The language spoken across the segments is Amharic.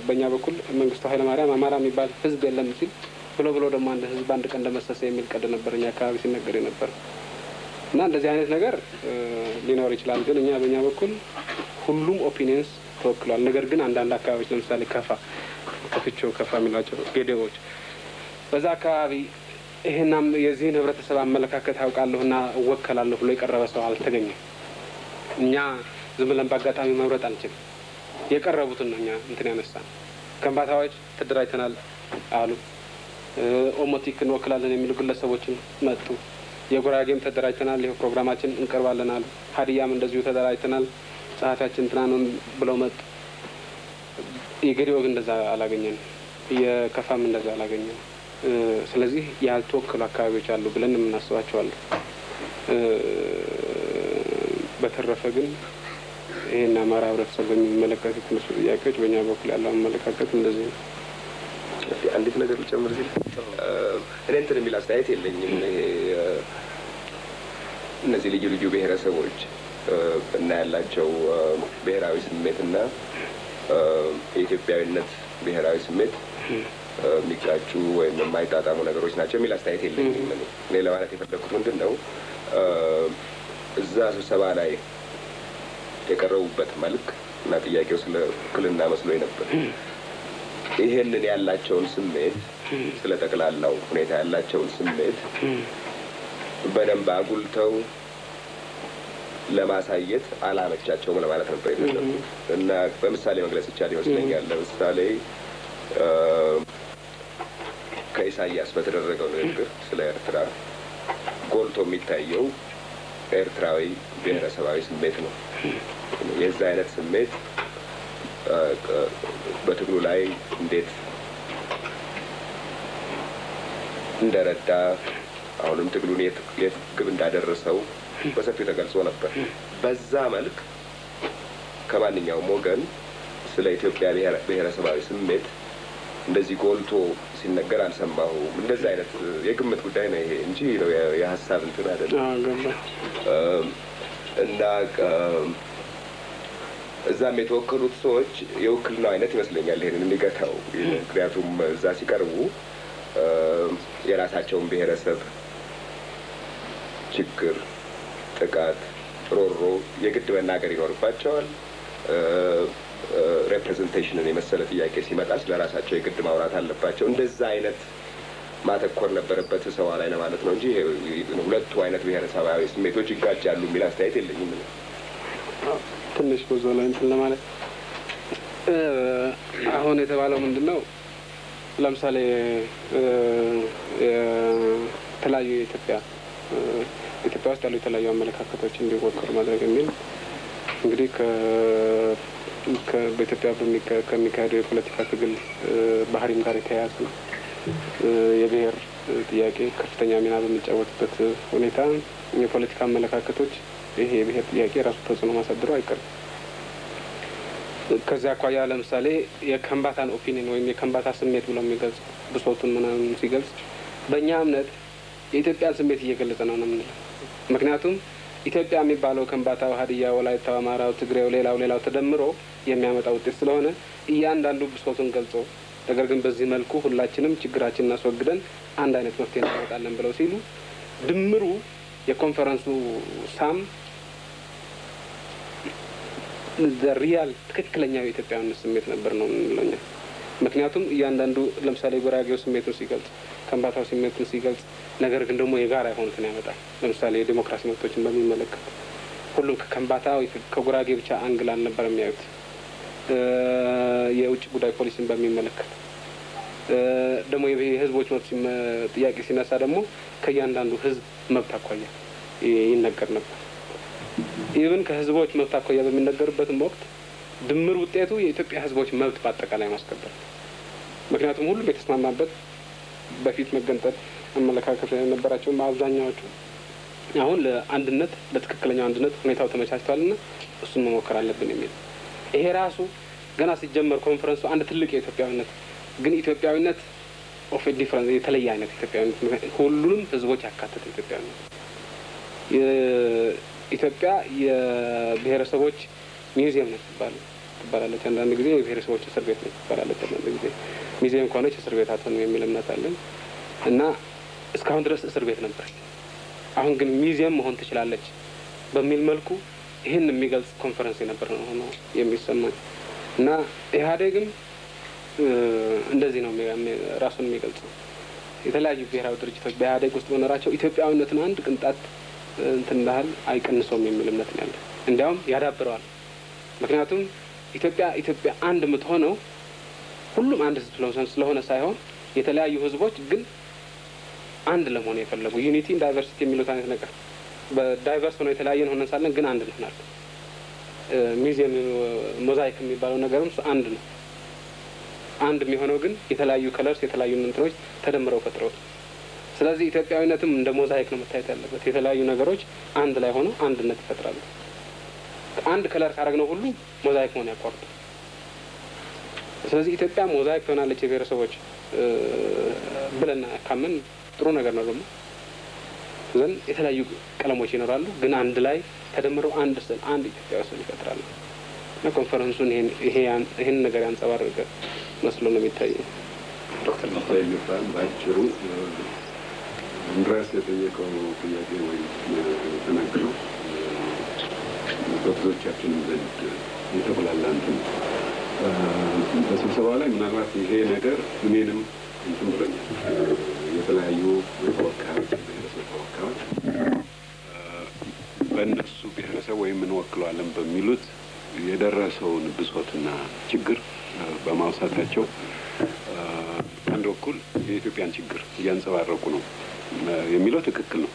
በእኛ በኩል መንግስቱ ኃይለማርያም አማራ የሚባል ህዝብ የለም ሲል ብሎ ብሎ ደግሞ አንድ ህዝብ አንድ ቀን ደመሰሰ የሚል ቀልድ ነበር እኛ አካባቢ ሲነገር የነበር። እና እንደዚህ አይነት ነገር ሊኖር ይችላል። ግን እኛ በእኛ በኩል ሁሉም opinions ተወክሏል። ነገር ግን አንዳንድ አካባቢዎች ለምሳሌ ከፋ፣ ከፍቾ ከፋ የሚሏቸው ጌዴዎች በዛ አካባቢ ይሄን የዚህን ህብረተሰብ አመለካከት አውቃለሁና እወከላለሁ ብሎ የቀረበ ሰው አልተገኘም። እኛ ዝም ብለን በአጋጣሚ መምረጥ አንችልም። የቀረቡትን ነው እኛ እንትን ያነሳን። ከምባታዎች ተደራጅተናል አሉ። ኦሞቲክ እንወክላለን የሚሉ ግለሰቦችም መጡ። የጉራጌም ተደራጅተናል፣ ይኸው ፕሮግራማችን እንቀርባለን አሉ። ሀዲያም እንደዚሁ ተደራጅተናል፣ ጸሐፊያችን እንትና ነው ብለው መጡ። የጌዴኦ ግን እንደዛ አላገኘንም። የከፋም እንደዛ አላገኘንም። ስለዚህ ያልተወከሉ አካባቢዎች አሉ ብለን የምናስባቸው አሉ። በተረፈ ግን ይህን አማራ ህብረተሰብ በሚመለከት የተነሱ ጥያቄዎች በእኛ በኩል ያለው አመለካከት እንደዚህ ነው። አንዲት ነገር ልጨምር ሲል እኔ እንትን የሚል አስተያየት የለኝም። ይሄ እነዚህ ልዩ ልዩ ብሔረሰቦች እና ያላቸው ብሔራዊ ስሜት እና የኢትዮጵያዊነት ብሔራዊ ስሜት የሚጋጩ ወይም የማይጣጣሙ ነገሮች ናቸው የሚል አስተያየት የለኝም። እኔ ለማለት የፈለግኩት ምንድን ነው፣ እዛ ስብሰባ ላይ የቀረቡበት መልክ እና ጥያቄው ስለ ውክልና መስሎኝ ነበር። ይሄንን ያላቸውን ስሜት፣ ስለ ጠቅላላው ሁኔታ ያላቸውን ስሜት በደንብ አጉልተው ለማሳየት አላመቻቸውም ለማለት ነበር የፈለኩት። እና በምሳሌ መግለጽ ይቻል ይመስለኛል። ለምሳሌ ከኢሳያስ በተደረገው ንግግር ስለ ኤርትራ ጎልቶ የሚታየው ኤርትራዊ ብሔረሰባዊ ስሜት ነው። የዛ አይነት ስሜት በትግሉ ላይ እንዴት እንደረዳ፣ አሁንም ትግሉን የት ግብ እንዳደረሰው በሰፊው ተገልጾ ነበር። በዛ መልክ ከማንኛውም ወገን ስለ ኢትዮጵያ ብሔረሰባዊ ስሜት እንደዚህ ጎልቶ ሲነገር አልሰማሁም። እንደዚህ አይነት የግምት ጉዳይ ነው ይሄ እንጂ የሀሳብ እንትን አይደለም። እና እዛም የተወከሉት ሰዎች የውክልናው አይነት ይመስለኛል ይሄንን የሚገታው። ምክንያቱም እዛ ሲቀርቡ የራሳቸውን ብሔረሰብ ችግር፣ ጥቃት፣ ሮሮ የግድ መናገር ይኖርባቸዋል። Representation ን የመሰለ ጥያቄ ሲመጣ ስለ ራሳቸው የግድ ማውራት አለባቸው። እንደዛ አይነት ማተኮር ነበረበት ስብሰባ ላይ ለማለት ነው እንጂ ሁለቱ አይነት ብሔረሰባዊ ስሜቶች ይጋጫሉ የሚል አስተያየት የለኝም። ትንሽ ብዙ ላይ እንትን ለማለት አሁን የተባለው ምንድን ነው? ለምሳሌ የተለያዩ የኢትዮጵያ ኢትዮጵያ ውስጥ ያሉ የተለያዩ አመለካከቶች እንዲወከሉ ማድረግ የሚል እንግዲህ በኢትዮጵያ ከሚካሄደው የፖለቲካ ትግል ባህሪም ጋር የተያያዘ ነው። የብሔር ጥያቄ ከፍተኛ ሚና በሚጫወትበት ሁኔታ የፖለቲካ አመለካከቶች ይሄ የብሔር ጥያቄ ራሱ ተጽዕኖ ማሳደሩ አይቀርም። ከዚያ አኳያ ለምሳሌ የከምባታን opinion ወይም የከምባታ ስሜት ብሎ የሚገልጽ ብሶቱን ምናምን ሲገልጽ በእኛ እምነት የኢትዮጵያን ስሜት እየገለጸ ነው ነው የምንለው። ምክንያቱም ኢትዮጵያ የሚባለው ከምባታው፣ ሀዲያ፣ ወላይታው፣ አማራው፣ ትግሬው፣ ሌላው ሌላው ተደምሮ የሚያመጣ ውጤት ስለሆነ እያንዳንዱ ብሶቱን ገልጾ ነገር ግን በዚህ መልኩ ሁላችንም ችግራችንን አስወግደን አንድ አይነት መፍትሄ እናመጣለን ብለው ሲሉ ድምሩ የኮንፈረንሱ sum real ትክክለኛው የኢትዮጵያዊነት ስሜት ነበር ነው የምንለው እኛ። ምክንያቱም እያንዳንዱ ለምሳሌ ጉራጌው ስሜቱን ሲገልጽ፣ ከምባታው ስሜቱን ሲገልጽ፣ ነገር ግን ደግሞ የጋራ የሆኑትን ያመጣል። ለምሳሌ የዴሞክራሲ መብቶችን በሚመለከት ሁሉም ከከምባታ ወይ ከጉራጌ ብቻ angle አልነበር የሚያዩት። የውጭ ጉዳይ ፖሊሲን በሚመለከት ደግሞ የህዝቦች መብት ጥያቄ ሲነሳ ደግሞ ከእያንዳንዱ ህዝብ መብት አኳያ ይነገር ነበር። Even ከህዝቦች መብት አኳያ በሚነገርበትም ወቅት ድምር ውጤቱ የኢትዮጵያ ህዝቦች መብት በአጠቃላይ ማስከበር ነው። ምክንያቱም ሁሉም የተስማማበት በፊት መገንጠል አመለካከት የነበራቸውም አብዛኛዎቹ አሁን ለአንድነት፣ ለትክክለኛው አንድነት ሁኔታው ተመቻችቷልና እሱን መሞከር አለብን የሚል፣ ይሄ ራሱ ገና ሲጀመር ኮንፈረንሱ አንድ ትልቅ የኢትዮጵያዊነት ግን ኢትዮጵያዊነት of difference የተለየ አይነት ኢትዮጵያዊነት፣ ሁሉንም ህዝቦች ያካተተ ኢትዮጵያዊነት፣ ኢትዮጵያ የብሔረሰቦች ሚውዚየም ነው የሚባለው። ትባላለች። አንዳንድ ጊዜ የብሔረሰቦች እስር ቤት ነች ትባላለች። አንዳንድ ጊዜ ሚዚየም ከሆነች እስር ቤት አትሆንም የሚል እምነት አለኝ እና እስካሁን ድረስ እስር ቤት ነበረች። አሁን ግን ሚዚየም መሆን ትችላለች በሚል መልኩ ይህን የሚገልጽ ኮንፈረንስ የነበረ ነው ሆኖ የሚሰማኝ። እና ኢህአዴግም እንደዚህ ነው ራሱን የሚገልጸው። የተለያዩ ብሔራዊ ድርጅቶች በኢህአዴግ ውስጥ መኖራቸው ኢትዮጵያዊነትን አንድ ቅንጣት እንትን እንዳህል አይቀንሰውም የሚል እምነት ነው ያለ። እንዲያውም ያዳብረዋል። ምክንያቱም ኢትዮጵያ አንድ የምትሆነው ሁሉም አንድ ህዝብ ስለሆነ ሳይሆን የተለያዩ ህዝቦች ግን አንድ ለመሆን የፈለጉ unity in diversity የሚሉት አይነት ነገር በ diverse ሆነው የተለያየን ሆነን ሳለን ግን አንድ እንሆናለን። ሚዚየም ሞዛይክ የሚባለው ነገርም አንድ ነው። አንድ የሚሆነው ግን የተለያዩ colors የተለያዩ እንትኖች ተደምረው ፈጥረውት። ስለዚህ ኢትዮጵያዊነትም እንደ ሞዛይክ ነው መታየት ያለበት። የተለያዩ ነገሮች አንድ ላይ ሆነው አንድነት ይፈጥራሉ። አንድ color ካደረግነው ሁሉ ሞዛይክ መሆን ያቋርጣል። ስለዚህ ኢትዮጵያ ሞዛይክ ትሆናለች የብሔረሰቦች ብለን ካመን ጥሩ ነገር ነው። ደግሞ ዘንድ የተለያዩ ቀለሞች ይኖራሉ፣ ግን አንድ ላይ ተደምረው አንድ ስዕል፣ አንድ ኢትዮጵያዊ ስዕል ይፈጥራሉ። እና ኮንፈረንሱን ይሄን ነገር ያንጸባረቀ መስሎ ነው የሚታየው። ዶክተር የሚባል በአጭሩ እንድራስ የጠየቀው ጥያቄ ወይም የተናገረው በብዙዎቻችንም ዘንድ የተቆላላ እንትን በስብሰባው ላይ ምናልባት ይሄ ነገር እኔንም እንትን ብሎኛል። የተለያዩ ተወካዮች፣ ብሔረሰብ ተወካዮች በእነሱ ብሔረሰብ ወይም እንወክለዋለን በሚሉት የደረሰውን ብሶትና ችግር በማውሳታቸው አንድ በኩል የኢትዮጵያን ችግር እያንጸባረቁ ነው የሚለው ትክክል ነው።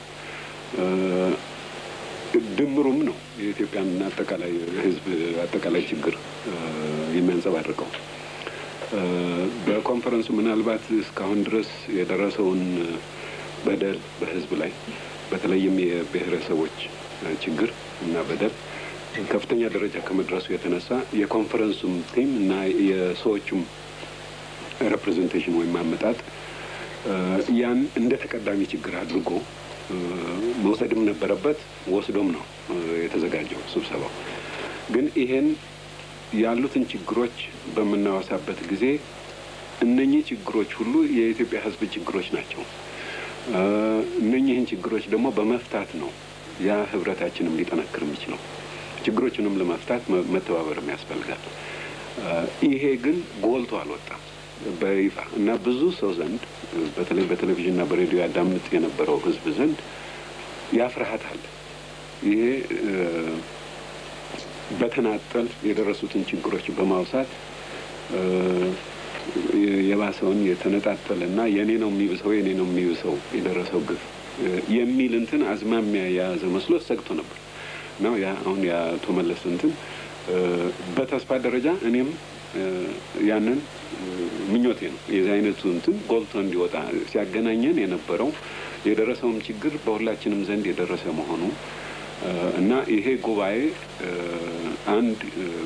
ድምሩም ነው የኢትዮጵያን አጠቃላይ ሕዝብ አጠቃላይ ችግር የሚያንጸባርቀው። በኮንፈረንሱ ምናልባት እስካሁን ድረስ የደረሰውን በደል በሕዝብ ላይ በተለይም የብሔረሰቦች ችግር እና በደል ከፍተኛ ደረጃ ከመድረሱ የተነሳ የኮንፈረንሱም theme እና የሰዎቹም representation ወይም አመጣጥ ያን እንደ ተቀዳሚ ችግር አድርጎ መውሰድም ነበረበት። ወስዶም ነው የተዘጋጀው ስብሰባው። ግን ይሄን ያሉትን ችግሮች በምናወሳበት ጊዜ እነኚህ ችግሮች ሁሉ የኢትዮጵያ ሕዝብ ችግሮች ናቸው። እነኚህን ችግሮች ደግሞ በመፍታት ነው ያ ህብረታችንም ሊጠነክር የሚችለው። ችግሮችንም ለመፍታት መተባበርም ያስፈልጋል። ይሄ ግን ጎልቶ አልወጣም በይፋ እና ብዙ ሰው ዘንድ በተለይ በቴሌቪዥንና በሬዲዮ ያዳምጥ የነበረው ህዝብ ዘንድ ያ ፍርሃት አለ። ይሄ በተናጠል የደረሱትን ችግሮች በማውሳት የባሰውን የተነጣጠለ እና የኔ ነው የሚብሰው የኔ ነው የሚብሰው የደረሰው ግፍ የሚል እንትን አዝማሚያ የያዘ መስሎ ሰግቶ ነበር ነው። ያ አሁን የአቶ መለስ እንትን በተስፋ ደረጃ እኔም ያንን ምኞቴ ነው። የዚህ አይነቱ እንትን ጎልቶ እንዲወጣ ሲያገናኘን የነበረው የደረሰውም ችግር በሁላችንም ዘንድ የደረሰ መሆኑ እና ይሄ ጉባኤ አንድ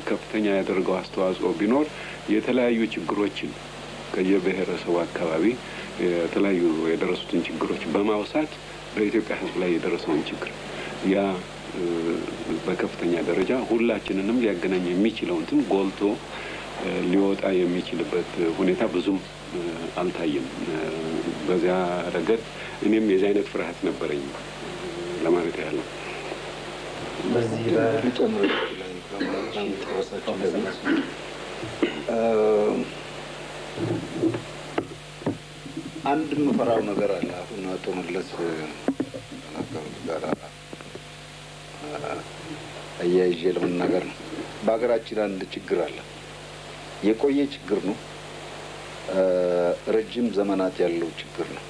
ከፍተኛ ያደረገው አስተዋጽኦ ቢኖር የተለያዩ ችግሮችን ከየብሔረሰቡ አካባቢ የተለያዩ የደረሱትን ችግሮች በማውሳት በኢትዮጵያ ሕዝብ ላይ የደረሰውን ችግር ያ በከፍተኛ ደረጃ ሁላችንንም ሊያገናኝ የሚችለው እንትን ጎልቶ ሊወጣ የሚችልበት ሁኔታ ብዙም አልታየም። በዚያ ረገድ እኔም የዚህ አይነት ፍርሃት ነበረኝ ለማለት ያህል ነው። በዚህ ልጨምር አንድ የምፈራው ነገር አለ። አሁን አቶ መለስ ተናገሩት ጋር አያይዤ ለመናገር ነው። በሀገራችን አንድ ችግር አለ። የቆየ ችግር ነው። ረጅም ዘመናት ያለው ችግር ነው።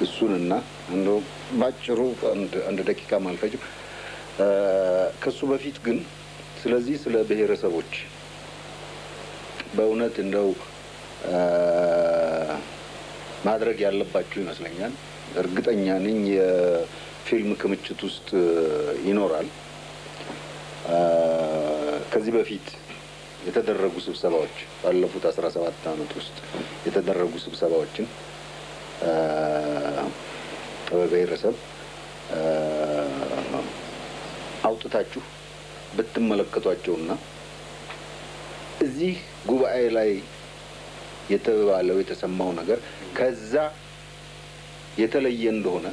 እሱንና እንደው ባጭሩ አንድ ደቂቃ አልፈጅም። ከሱ በፊት ግን ስለዚህ ስለ ብሔረሰቦች በእውነት እንደው ማድረግ ያለባችሁ ይመስለኛል። እርግጠኛ ነኝ የፊልም ክምችት ውስጥ ይኖራል። ከዚህ በፊት የተደረጉ ስብሰባዎች ባለፉት 17 ዓመት ውስጥ የተደረጉ ስብሰባዎችን በብሔረሰብ አውጥታችሁ ብትመለከቷቸውና እዚህ ጉባኤ ላይ የተባለው የተሰማው ነገር ከዛ የተለየ እንደሆነ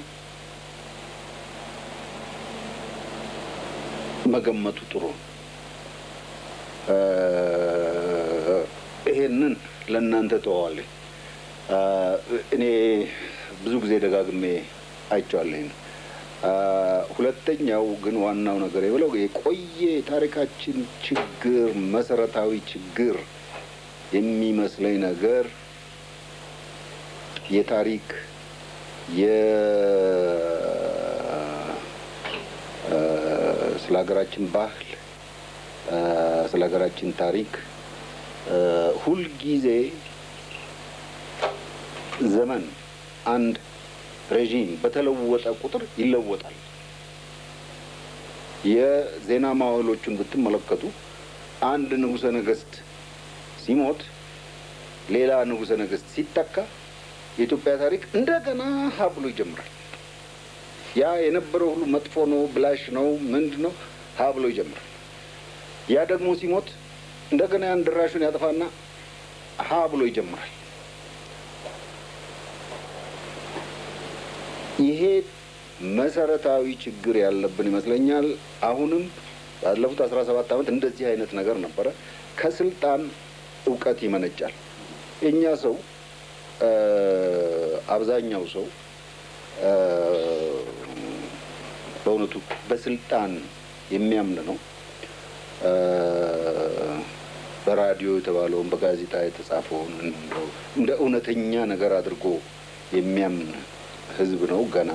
መገመቱ ጥሩ ነው። ይሄንን ለእናንተ ተዋዋለሁ። እኔ ብዙ ጊዜ ደጋግሜ አይቼዋለሁ። ሁለተኛው ግን ዋናው ነገር የብለው የቆየ የታሪካችን ችግር፣ መሰረታዊ ችግር የሚመስለኝ ነገር የታሪክ ስለ ሀገራችን ባህል፣ ስለ ሀገራችን ታሪክ ሁልጊዜ ዘመን አንድ regime በተለወጠ ቁጥር ይለወጣል። የዜና ማዋሎቹን ብትመለከቱ አንድ ንጉሰ ነገስት ሲሞት ሌላ ንጉሰ ነገስት ሲተካ የኢትዮጵያ ታሪክ እንደገና ሀ ብሎ ይጀምራል። ያ የነበረው ሁሉ መጥፎ ነው፣ ብላሽ ነው፣ ምንድን ነው፣ ሀ ብሎ ይጀምራል። ያ ደግሞ ሲሞት እንደገና ያን ድራሹን ያጠፋና ሀ ብሎ ይጀምራል። ይሄ መሰረታዊ ችግር ያለብን ይመስለኛል። አሁንም ባለፉት 17 ዓመት እንደዚህ አይነት ነገር ነበረ። ከስልጣን እውቀት ይመነጫል። የእኛ ሰው፣ አብዛኛው ሰው በእውነቱ በስልጣን የሚያምን ነው። በራዲዮ የተባለውን፣ በጋዜጣ የተጻፈውን እንደ እውነተኛ ነገር አድርጎ የሚያምን ህዝብ ነው። ገና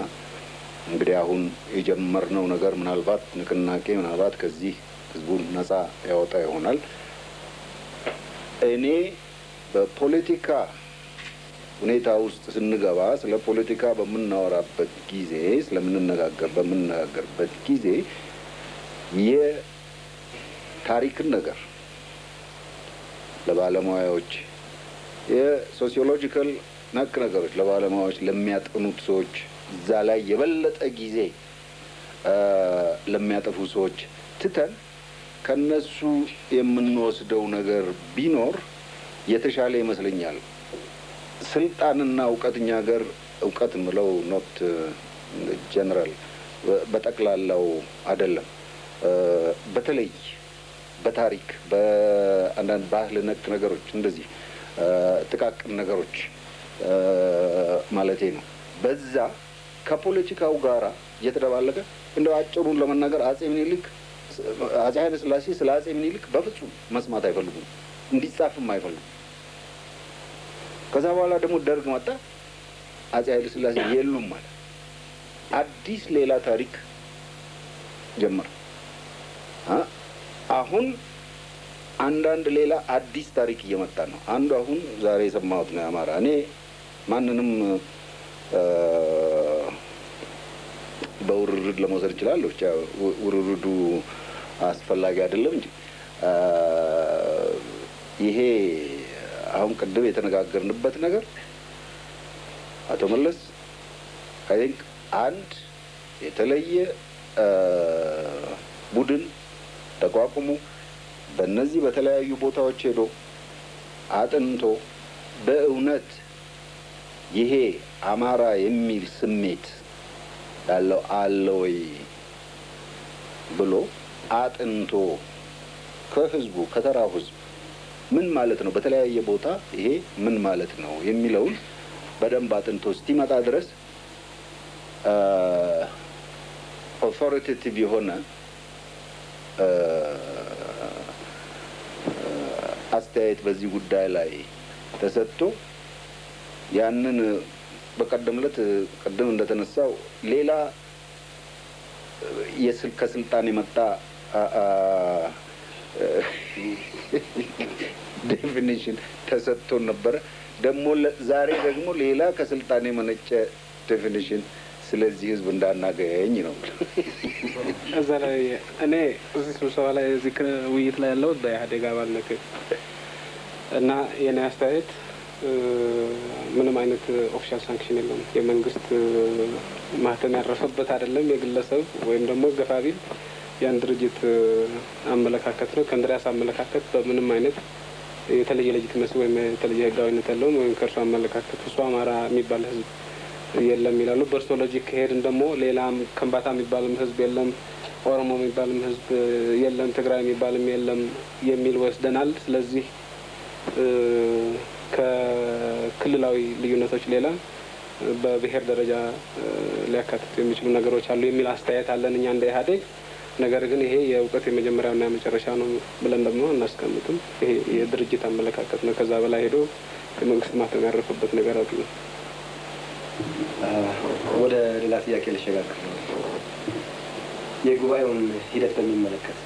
እንግዲህ አሁን የጀመርነው ነገር ምናልባት ንቅናቄ ምናልባት ከዚህ ህዝቡን ነጻ ያወጣ ይሆናል። እኔ በፖለቲካ ሁኔታ ውስጥ ስንገባ፣ ስለ ፖለቲካ በምናወራበት ጊዜ፣ ስለምንነጋገር በምንነጋገርበት ጊዜ የታሪክን ነገር ለባለሙያዎች፣ የ sociological ነክ ነገሮች ለባለሙያዎች፣ ለሚያጠኑት ሰዎች፣ እዛ ላይ የበለጠ ጊዜ ለሚያጠፉ ሰዎች ትተን ከነሱ የምንወስደው ነገር ቢኖር የተሻለ ይመስለኛል። ስልጣንና እውቀት እኛ ሀገር፣ እውቀት ምለው not general፣ በጠቅላላው አይደለም። በተለይ በታሪክ፣ በአንዳንድ ባህል ነክ ነገሮች፣ እንደዚህ ጥቃቅን ነገሮች ማለቴ ነው። በዛ ከፖለቲካው ጋራ እየተደባለቀ፣ እንደው አጭሩን ለመናገር አጼ ምኒልክ፣ አጼ ኃይለ ሥላሴ ስለ አጼ ምኒልክ በፍጹም መስማት አይፈልጉም፣ እንዲጻፍም አይፈልጉም። ከዛ በኋላ ደግሞ ደርግ መጣ። አጼ ኃይለ ሥላሴ የሉም ማለት አዲስ ሌላ ታሪክ ጀመረ። አሁን አንዳንድ ሌላ አዲስ ታሪክ እየመጣ ነው። አንዱ አሁን ዛሬ የሰማሁት ነው፣ የአማራ። እኔ ማንንም በውርርድ ለመውሰድ እችላለሁ። ብቻ ውርርዱ አስፈላጊ አይደለም እንጂ ይሄ አሁን ቅድም የተነጋገርንበት ነገር አቶ መለስ I think አንድ የተለየ ቡድን ተቋቁሞ በእነዚህ በተለያዩ ቦታዎች ሄዶ አጥንቶ በእውነት ይሄ አማራ የሚል ስሜት ያለው አለ ወይ ብሎ አጥንቶ ከህዝቡ፣ ከተራው ህዝብ ምን ማለት ነው፣ በተለያየ ቦታ ይሄ ምን ማለት ነው የሚለውን በደንብ አጥንቶ እስኪመጣ ድረስ authoritative የሆነ አስተያየት በዚህ ጉዳይ ላይ ተሰጥቶ ያንን በቀደም ዕለት ቅድም እንደተነሳው ሌላ ከስልጣን የመጣ definition ተሰጥቶን ነበረ። ደግሞ ዛሬ ደግሞ ሌላ ከስልጣን የመነጨ definition ስለዚህ ህዝብ እንዳናገኝ ነው። እዛ ላይ እኔ እዚህ ስብሰባ ላይ፣ እዚህ ውይይት ላይ ያለሁት በኢህአዴግ አባልነት እና የኔ አስተያየት ምንም አይነት official sanction የለውም። የመንግስት ማህተም ያረፈበት አይደለም። የግለሰብ ወይም ደግሞ ገፋ ቢል ያን ድርጅት አመለካከት ነው። ከእንድሪያስ አመለካከት በምንም አይነት የተለየ legitimacy ወይም የተለየ ህጋዊነት ያለውም ወይም ከእርሱ አመለካከት እሱ አማራ የሚባል ህዝብ የለም ይላሉ። በእርሶ logic ከሄድን ደግሞ ሌላም ከምባታ የሚባልም ህዝብ የለም፣ ኦሮሞ የሚባልም ህዝብ የለም፣ ትግራይ የሚባልም የለም የሚል ወስደናል። ስለዚህ ከክልላዊ ልዩነቶች ሌላ በብሔር ደረጃ ሊያካትቱ የሚችሉ ነገሮች አሉ የሚል አስተያየት አለን እኛ እንደ ኢህአዴግ። ነገር ግን ይሄ የእውቀት የመጀመሪያውና የመጨረሻ ነው ብለን ደግሞ አናስቀምጥም። ይሄ የድርጅት አመለካከት ነው። ከዛ በላይ ሄዶ የመንግስት ማተም ያረፈበት ነገር አይደለም። ወደ ሌላ ጥያቄ ልሸጋገር። የጉባኤውን ሂደት በሚመለከት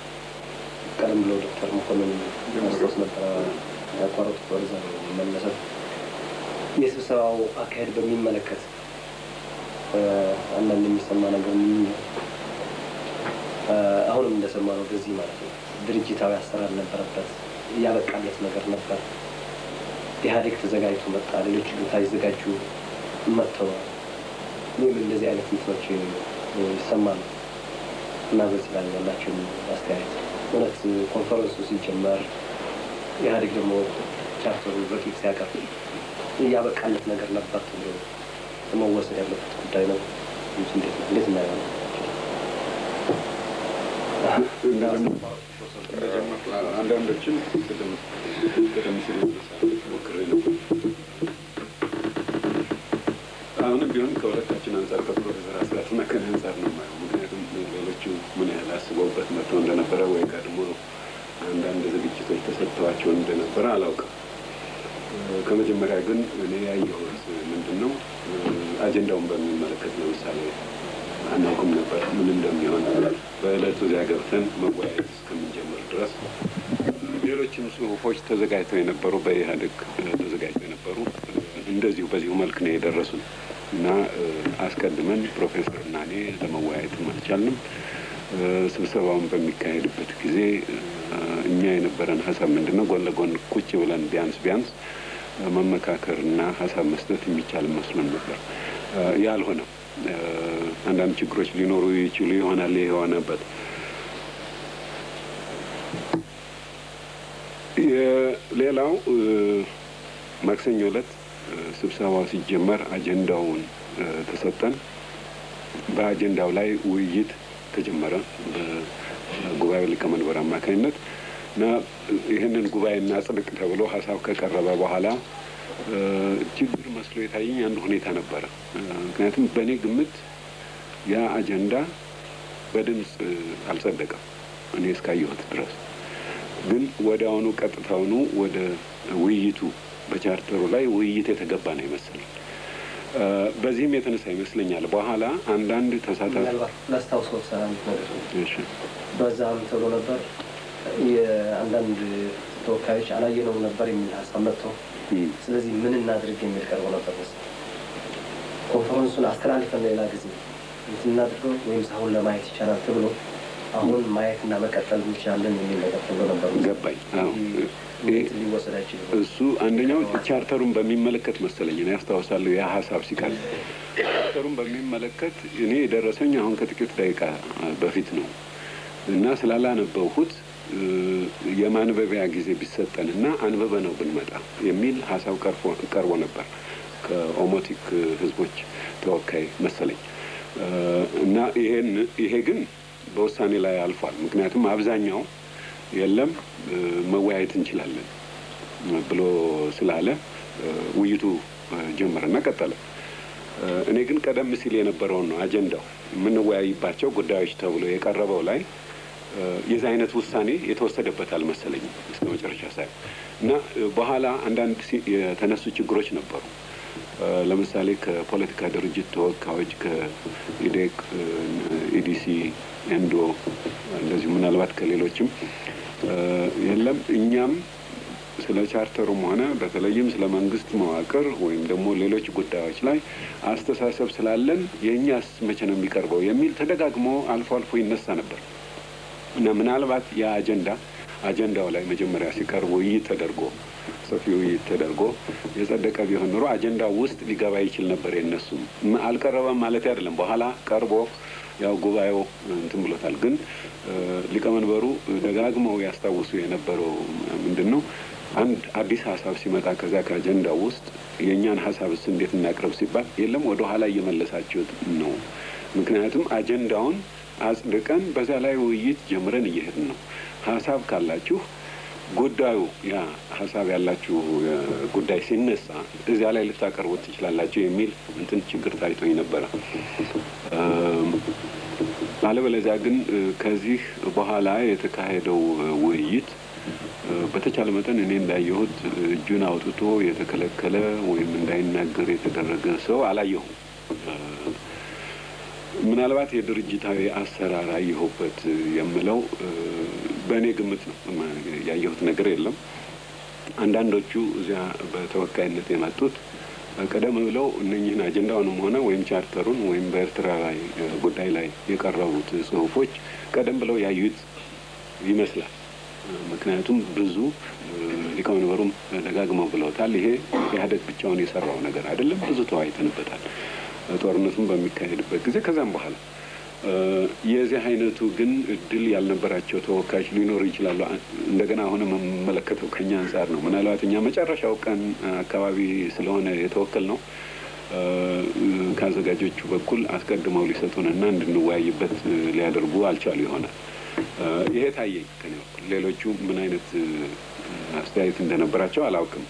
ቀደም ብሎ ዶክተር መኮንን መስሎት ነበረ ያቋረጡት፣ ወደዛ ነው መለሰው። የስብሰባው አካሄድ በሚመለከት አንዳንድ የሚሰማ ነገር ምን ነው? አሁንም እንደሰማነው በዚህ ማለት ነው ድርጅታዊ አሰራር ነበረበት፣ ያበቃለት ነገር ነበር። ኢህአዴግ ተዘጋጅቶ መጣ፣ ሌሎች ግን ሳይዘጋጁ መጥተዋል። ይህም እንደዚህ አይነት እንትኖች ይሰማሉ እና በዚህ ላይ ያላቸው አስተያየት እውነት ኮንፈረንሱ ሲጀመር ኢህአዴግ ደግሞ ቻርተሩ ረቂቅ ሲያቀርብ ያበቃለት ነገር ነበር ተብሎ መወሰድ ያለበት ጉዳይ ነው። እንዴት ነው እንዴት እናየዋለን? አንዳንዶችን ቀደም ሲል ሞክሬ ነበር። አሁንም ቢሆን ከሁለታችን አንጻር ከፕሮፌሰር አስራትና ከእኔ አንጻር ነው የማየው። ምክንያቱም ሌሎቹ ምን ያህል አስበውበት መጥተው እንደነበረ ወይ ቀድሞ አንዳንድ ዝግጅቶች ተሰጥተዋቸው እንደነበረ አላውቅም። ከመጀመሪያ ግን እኔ ያየሁት ምንድን ነው አጀንዳውን በሚመለከት ለምሳሌ አናውቅም ነበር ምን እንደሚሆን በዕለቱ እዚያ ገብተን መወያየት እስከምንጀምር ድረስ። ሌሎችም ጽሁፎች ተዘጋጅተው የነበሩ በኢህአዴግ ተዘጋጅተው የነበሩ እንደዚሁ በዚሁ መልክ ነው የደረሱን እና አስቀድመን ፕሮፌሰር እና እኔ ለመወያየትም አልቻልንም። ስብሰባውን በሚካሄድበት ጊዜ እኛ የነበረን ሀሳብ ምንድን ነው ጎን ለጎን ቁጭ ብለን ቢያንስ ቢያንስ መመካከርና ሀሳብ መስጠት የሚቻል መስሎን ነበር። ያልሆነም አንዳንድ ችግሮች ሊኖሩ ይችሉ ይሆናል የሆነበት። ሌላው ማክሰኞ ዕለት ስብሰባው ሲጀመር አጀንዳውን ተሰጠን። በአጀንዳው ላይ ውይይት ተጀመረ በጉባኤው ሊቀመንበር አማካኝነት እና ይህንን ጉባኤ እናጽድቅ ተብሎ ሀሳብ ከቀረበ በኋላ ችግር መስሎ የታየኝ አንድ ሁኔታ ነበረ። ምክንያቱም በእኔ ግምት ያ አጀንዳ በድምፅ አልጸደቀም እኔ እስካየሁት ድረስ። ግን ወዲያውኑ ቀጥታውኑ ወደ ውይይቱ በቻርተሩ ላይ ውይይት የተገባ ነው ይመስለኝ። በዚህም የተነሳ ይመስለኛል በኋላ አንዳንድ ተሳታፊ ምናልባት ላስታውሰው አንድ ነገር በዛም ተብሎ ነበር የአንዳንድ ተወካዮች አላየነውም ነበር የሚል ሀሳብ መጥቶ ስለዚህ ምን እናድርግ የሚል ቀርቦ ነበር። ኮንፈረንሱን አስተላልፈን ሌላ ጊዜ እንትን እናድርገው ወይም አሁን ለማየት ይቻላል ተብሎ አሁን ማየትና መቀጠል እንችላለን የሚል ነገር ተብሎ ነበር። ገባኝ። ሊወሰድ አይችልም። እሱ አንደኛው ቻርተሩን በሚመለከት መሰለኝ እኔ አስታውሳለሁ ያ ሀሳብ ሲቀርብ ቻርተሩን በሚመለከት እኔ የደረሰኝ አሁን ከጥቂት ደቂቃ በፊት ነው እና ስላላነበብኩት የማንበቢያ ጊዜ ቢሰጠንና አንብበ ነው ብንመጣ የሚል ሀሳብ ቀርቦ ነበር ከኦሞቲክ ህዝቦች ተወካይ መሰለኝ እና ይሄ ግን በውሳኔ ላይ አልፏል። ምክንያቱም አብዛኛው የለም መወያየት እንችላለን ብሎ ስላለ ውይይቱ ጀመረና ቀጠለ። እኔ ግን ቀደም ሲል የነበረውን ነው አጀንዳው የምንወያይባቸው ጉዳዮች ተብሎ የቀረበው ላይ የዚህ አይነት ውሳኔ የተወሰደበት አልመሰለኝም እስከ መጨረሻ ሳይሆን እና በኋላ አንዳንድ የተነሱ ችግሮች ነበሩ። ለምሳሌ ከፖለቲካ ድርጅት ተወካዮች ከኢዴቅ፣ ኢዲሲ፣ ኤንዶ እንደዚሁ ምናልባት ከሌሎችም የለም እኛም ስለ ቻርተሩም ሆነ በተለይም ስለ መንግስት መዋቅር ወይም ደግሞ ሌሎች ጉዳዮች ላይ አስተሳሰብ ስላለን የእኛስ መቼ ነው የሚቀርበው የሚል ተደጋግሞ አልፎ አልፎ ይነሳ ነበር እና ምናልባት ያ አጀንዳው ላይ መጀመሪያ ሲቀርብ ውይይት ተደርጎ ሰፊ ውይይት ተደርጎ የጸደቀ ቢሆን ኖሮ አጀንዳው ውስጥ ሊገባ ይችል ነበር። የነሱም አልቀረበም ማለት አይደለም። በኋላ ቀርቦ ያው ጉባኤው እንትን ብሎታል። ግን ሊቀመንበሩ ደጋግመው ያስታውሱ የነበረው ምንድን ነው? አንድ አዲስ ሀሳብ ሲመጣ ከዚያ ከአጀንዳው ውስጥ የእኛን ሀሳብስ እንዴት እናቅርብ ሲባል የለም፣ ወደ ኋላ እየመለሳችሁት ነው። ምክንያቱም አጀንዳውን አጽድቀን በዚያ ላይ ውይይት ጀምረን እየሄድን ነው። ሀሳብ ካላችሁ ጉዳዩ ያ ሀሳብ ያላችሁ ጉዳይ ሲነሳ እዚያ ላይ ልታቀርቡት ትችላላችሁ የሚል እንትን ችግር ታይቶኝ ነበረ። አለበለዚያ ግን ከዚህ በኋላ የተካሄደው ውይይት በተቻለ መጠን እኔ እንዳየሁት እጁን አውጥቶ የተከለከለ ወይም እንዳይናገር የተደረገ ሰው አላየሁም። ምናልባት የድርጅታዊ አሰራር አየሁበት የምለው በእኔ ግምት ነው። ያየሁት ነገር የለም። አንዳንዶቹ እዚያ በተወካይነት የመጡት ቀደም ብለው እነኝህን አጀንዳውንም ሆነ ወይም ቻርተሩን ወይም በኤርትራ ላይ ጉዳይ ላይ የቀረቡት ጽሁፎች ቀደም ብለው ያዩት ይመስላል። ምክንያቱም ብዙ ሊቀመንበሩም ደጋግመው ብለውታል። ይሄ ኢህአዴግ ብቻውን የሰራው ነገር አይደለም። ብዙ ተወያይተንበታል። ጦርነቱን በሚካሄድበት ጊዜ ከዛም በኋላ የዚህ አይነቱ ግን እድል ያልነበራቸው ተወካዮች ሊኖሩ ይችላሉ። እንደገና አሁንም የምመለከተው ከኛ አንጻር ነው። ምናልባት እኛ መጨረሻው ቀን አካባቢ ስለሆነ የተወከል ነው፣ ከአዘጋጆቹ በኩል አስቀድመው ሊሰጡንና እንድንወያይበት ሊያደርጉ አልቻሉ ይሆናል። ይሄ ታየኝ ከኔ በኩል። ሌሎቹ ምን አይነት አስተያየት እንደነበራቸው አላውቅም።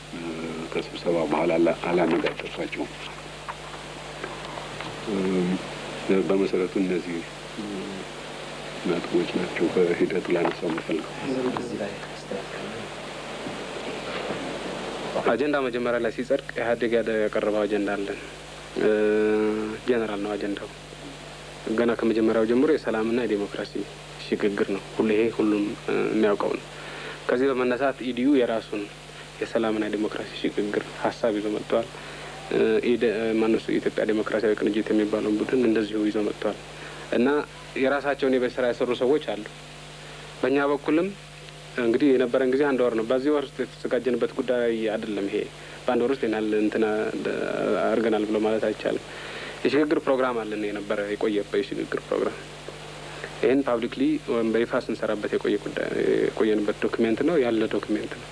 ከስብሰባ በኋላ አላነጋገርኳቸውም። በመሰረቱ እነዚህ ነጥቦች ናቸው በሂደቱ ላነሳው የምፈልገው። አጀንዳ መጀመሪያ ላይ ሲጸድቅ ኢህአዴግ ያቀረበው አጀንዳ አለን። ጀነራል ነው አጀንዳው። ገና ከመጀመሪያው ጀምሮ የሰላምና የዴሞክራሲ ሽግግር ነው። ሁሉ ይሄ ሁሉም የሚያውቀው ነው። ከዚህ በመነሳት ኢዲዩ የራሱን የሰላምና የዴሞክራሲ ሽግግር ሀሳብ ይዞ መጥተዋል። ማነሱ የኢትዮጵያ ዴሞክራሲያዊ ቅንጅት የሚባለውን ቡድን እንደዚሁ ይዞ መጥተዋል እና የራሳቸውን የቤት ስራ የሰሩ ሰዎች አሉ። በእኛ በኩልም እንግዲህ የነበረን ጊዜ አንድ ወር ነው። በዚህ ወር ውስጥ የተዘጋጀንበት ጉዳይ አይደለም። ይሄ በአንድ ወር ውስጥ ይናል እንትና አድርገናል ብሎ ማለት አይቻልም። የሽግግር ፕሮግራም አለን የነበረ የቆየ የሽግግር ፕሮግራም። ይህን publicly ወይም በይፋ ስንሰራበት የቆየ ጉዳይ የቆየንበት document ነው፣ ያለ document ነው።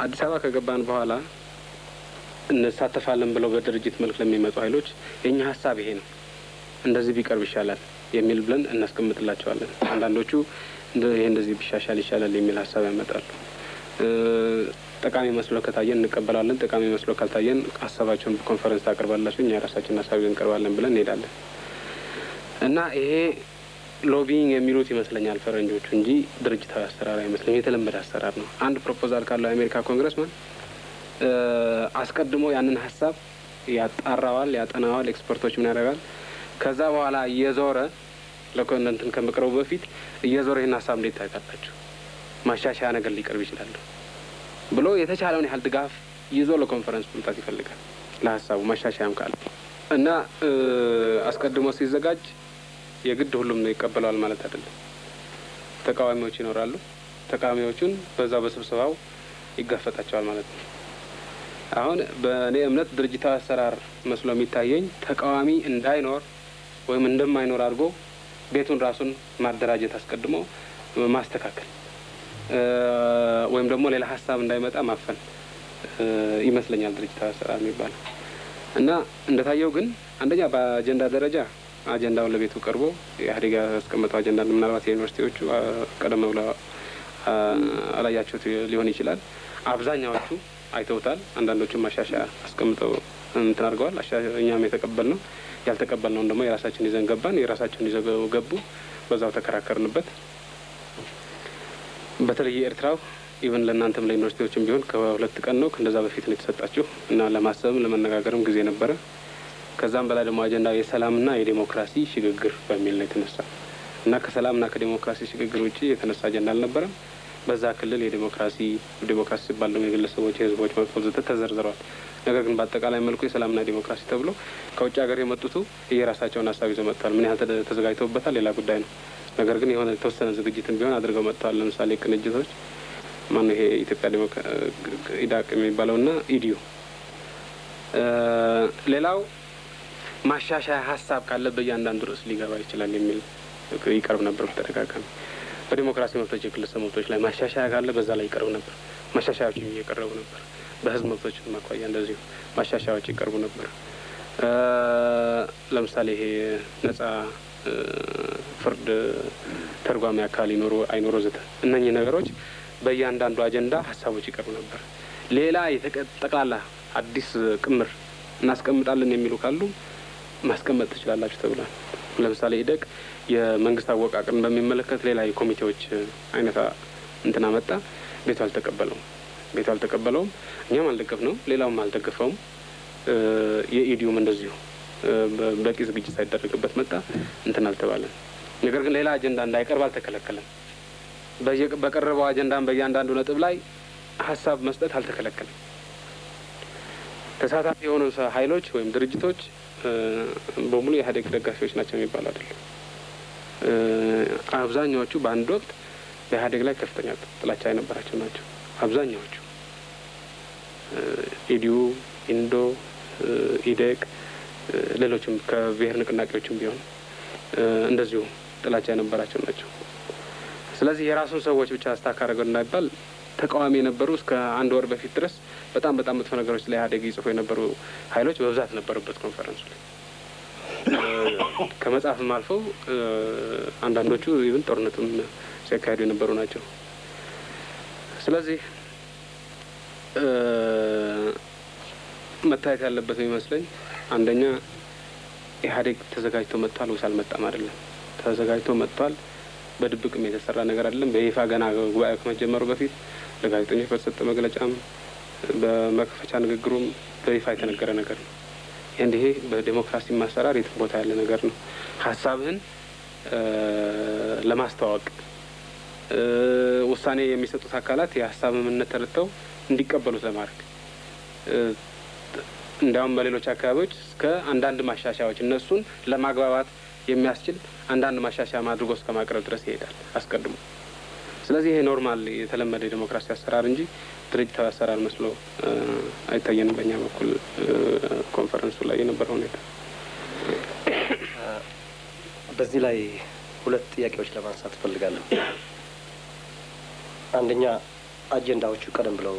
አዲስ አበባ ከገባን በኋላ እንሳተፋለን ብለው በድርጅት መልክ ለሚመጡ ኃይሎች የእኛ ሀሳብ ይሄ ነው፣ እንደዚህ ቢቀርብ ይሻላል የሚል ብለን እናስቀምጥላቸዋለን። አንዳንዶቹ ይሄ እንደዚህ ቢሻሻል ይሻላል የሚል ሀሳብ ያመጣሉ። ጠቃሚ መስሎ ከታየን እንቀበላለን። ጠቃሚ መስሎ ካልታየን ሀሳባቸውን በኮንፈረንስ ታቀርባላችሁ፣ እኛ የራሳችንን ሀሳብ ይዘን እንቀርባለን ብለን እንሄዳለን። እና ይሄ lobbying የሚሉት ይመስለኛል ፈረንጆቹ እንጂ ድርጅታዊ አሰራር አይመስለኝም። የተለመደ አሰራር ነው። አንድ proposal ካለው የአሜሪካ congressman አስቀድሞ ያንን ሀሳብ ያጣራዋል፣ ያጠናዋል፣ expert ኦች ምን ያደርጋል። ከዛ በኋላ እየዞረ ለኮንተንት ከመቅረቡ በፊት እየዞረ ይህን ሀሳብ እንዴት ታዩታላችሁ፣ ማሻሻያ ነገር ሊቀርብ ይችላል ብሎ የተቻለውን ያህል ድጋፍ ይዞ ለኮንፈረንስ መምጣት ይፈልጋል፣ ለሀሳቡ ማሻሻያም ካለ። እና አስቀድሞ ሲዘጋጅ የግድ ሁሉም ነው ይቀበለዋል ማለት አይደለም። ተቃዋሚዎች ይኖራሉ። ተቃዋሚዎቹን በዛ በስብሰባው ይጋፈጣቸዋል ማለት ነው። አሁን በእኔ እምነት ድርጅታዊ አሰራር መስሎ የሚታየኝ ተቃዋሚ እንዳይኖር ወይም እንደማይኖር አድርጎ ቤቱን ራሱን ማደራጀት፣ አስቀድሞ ማስተካከል ወይም ደግሞ ሌላ ሀሳብ እንዳይመጣ ማፈን ይመስለኛል ድርጅታዊ አሰራር የሚባለው። እና እንደታየው ግን አንደኛ በአጀንዳ ደረጃ አጀንዳውን ለቤቱ ቀርቦ ኢህአዴግ ያስቀመጠው አጀንዳ ምናልባት የዩኒቨርሲቲዎቹ ቀደም ብለው አላያቸውት ሊሆን ይችላል። አብዛኛዎቹ አይተውታል። አንዳንዶቹ ማሻሻያ አስቀምጠው እንትን አድርገዋል። እኛም የተቀበልነው ያልተቀበልነውን ደግሞ የራሳችን ይዘን ገባን። የራሳቸውን ይዘው ገቡ። በዛው ተከራከርንበት። በተለይ የኤርትራው even ለእናንተም ለዩኒቨርሲቲዎችም ቢሆን ከ2 ቀን ነው ከእንደዛ በፊት ነው የተሰጣችሁ እና ለማሰብም ለመነጋገርም ጊዜ ነበረ። ከዛም በላይ ደግሞ አጀንዳው የሰላምና የዴሞክራሲ ሽግግር በሚል ነው የተነሳ እና ከሰላምና ከዴሞክራሲ ሽግግር ውጭ የተነሳ አጀንዳ አልነበረም። በዛ ክልል የዴሞክራሲ፣ ዴሞክራሲ ሲባል ደግሞ የግለሰቦች የህዝቦች መብት ወዘተ ተዘርዝረዋል። ነገር ግን በአጠቃላይ መልኩ የሰላምና ዴሞክራሲ ተብሎ ከውጭ ሀገር የመጡቱ የራሳቸውን ሀሳብ ይዘው መጥተዋል። ምን ያህል ተዘጋጅተውበታል ሌላ ጉዳይ ነው። ነገር ግን የሆነ የተወሰነ ዝግጅትን ቢሆን አድርገው መጥተዋል። ለምሳሌ ቅንጅቶች ማነው ይሄ ኢትዮጵያ ኢዳቅ የሚባለውና ኢዲዩ። ሌላው ማሻሻያ ሀሳብ ካለ በእያንዳንዱ ርዕስ ሊገባ ይችላል የሚል ይቀርብ ነበር በተደጋጋሚ። በዲሞክራሲ መብቶች፣ የግለሰብ መብቶች ላይ ማሻሻያ ካለ በዛ ላይ ይቀርብ ነበር። ማሻሻያዎችም እየቀረቡ ነበር። በህዝብ መብቶች አኳያ እንደዚሁ ማሻሻያዎች ይቀርቡ ነበር። ለምሳሌ ይሄ ነጻ ፍርድ ተርጓሚ አካል ይኖሩ አይኖሩ ወዘተ እነኚህ ነገሮች በእያንዳንዱ አጀንዳ ሀሳቦች ይቀርቡ ነበር። ሌላ ጠቅላላ አዲስ ቅምር እናስቀምጣለን የሚሉ ካሉ ማስቀመጥ ትችላላችሁ ተብሏል። ለምሳሌ ኢደግ የመንግስት አወቃቀርን በሚመለከት ሌላ የኮሚቴዎች አይነት እንትን አመጣ። ቤቱ አልተቀበለውም። ቤቱ አልተቀበለውም። እኛም አልደገፍነውም፣ ሌላውም አልደገፈውም። የኢዲዩም እንደዚሁ በቂ ዝግጅት ሳይደረግበት መጣ። እንትን አልተባለም። ነገር ግን ሌላ አጀንዳ እንዳይቀርብ አልተከለከለም። በቀረበው አጀንዳም በእያንዳንዱ ነጥብ ላይ ሀሳብ መስጠት አልተከለከለም። ተሳታፊ የሆኑ ሀይሎች ወይም ድርጅቶች በሙሉ የኢህአዴግ ደጋፊዎች ናቸው የሚባሉ አይደለም። አብዛኛዎቹ በአንድ ወቅት በኢህአዴግ ላይ ከፍተኛ ጥላቻ የነበራቸው ናቸው። አብዛኛዎቹ ኢዲዩ፣ ኢንዶ፣ ኢዴቅ፣ ሌሎችም ከብሔር ንቅናቄዎችም ቢሆን እንደዚሁ ጥላቻ የነበራቸው ናቸው። ስለዚህ የራሱን ሰዎች ብቻ stuck አደረገው እንዳይባል ተቃዋሚ የነበሩ እስከ አንድ ወር በፊት ድረስ በጣም በጣም መጥፎ ነገሮች ስለ ኢህአዴግ ይጽፉ የነበሩ ሀይሎች በብዛት ነበሩበት ኮንፈረንሱ ላይ። ከመጻፍም አልፈው አንዳንዶቹ even ጦርነቱም ሲያካሂዱ የነበሩ ናቸው። ስለዚህ መታየት ያለበት የሚመስለኝ አንደኛ ኢህአዴግ ተዘጋጅቶ መጥቷል ወይስ አልመጣም አይደለም። ተዘጋጅቶ መጥቷል። በድብቅም የተሰራ ነገር አይደለም። በይፋ ገና ጉባኤው ከመጀመሩ በፊት ለጋዜጠኞች በተሰጠ መግለጫም በመክፈቻ ንግግሩም በይፋ የተነገረ ነገር ነው። ይሄ በዴሞክራሲ ማሰራር የትም ቦታ ያለ ነገር ነው። ሀሳብህን ለማስተዋወቅ ውሳኔ የሚሰጡት አካላት የሀሳብ ምንነት ተረድተው እንዲቀበሉት ለማድረግ እንዲያውም በሌሎች አካባቢዎች እስከ አንዳንድ ማሻሻያዎች እነሱን ለማግባባት የሚያስችል አንዳንድ ማሻሻያ አድርጎ እስከ ማቅረብ ድረስ ይሄዳል አስቀድሞ። ስለዚህ ይሄ normal የተለመደ የዴሞክራሲ አሰራር እንጂ ድርጅታዊ አሰራር መስሎ አይታየንም በእኛ በኩል ኮንፈረንሱ ላይ የነበረው ሁኔታ። በዚህ ላይ ሁለት ጥያቄዎች ለማንሳት እፈልጋለሁ። አንደኛ አጀንዳዎቹ ቀደም ብለው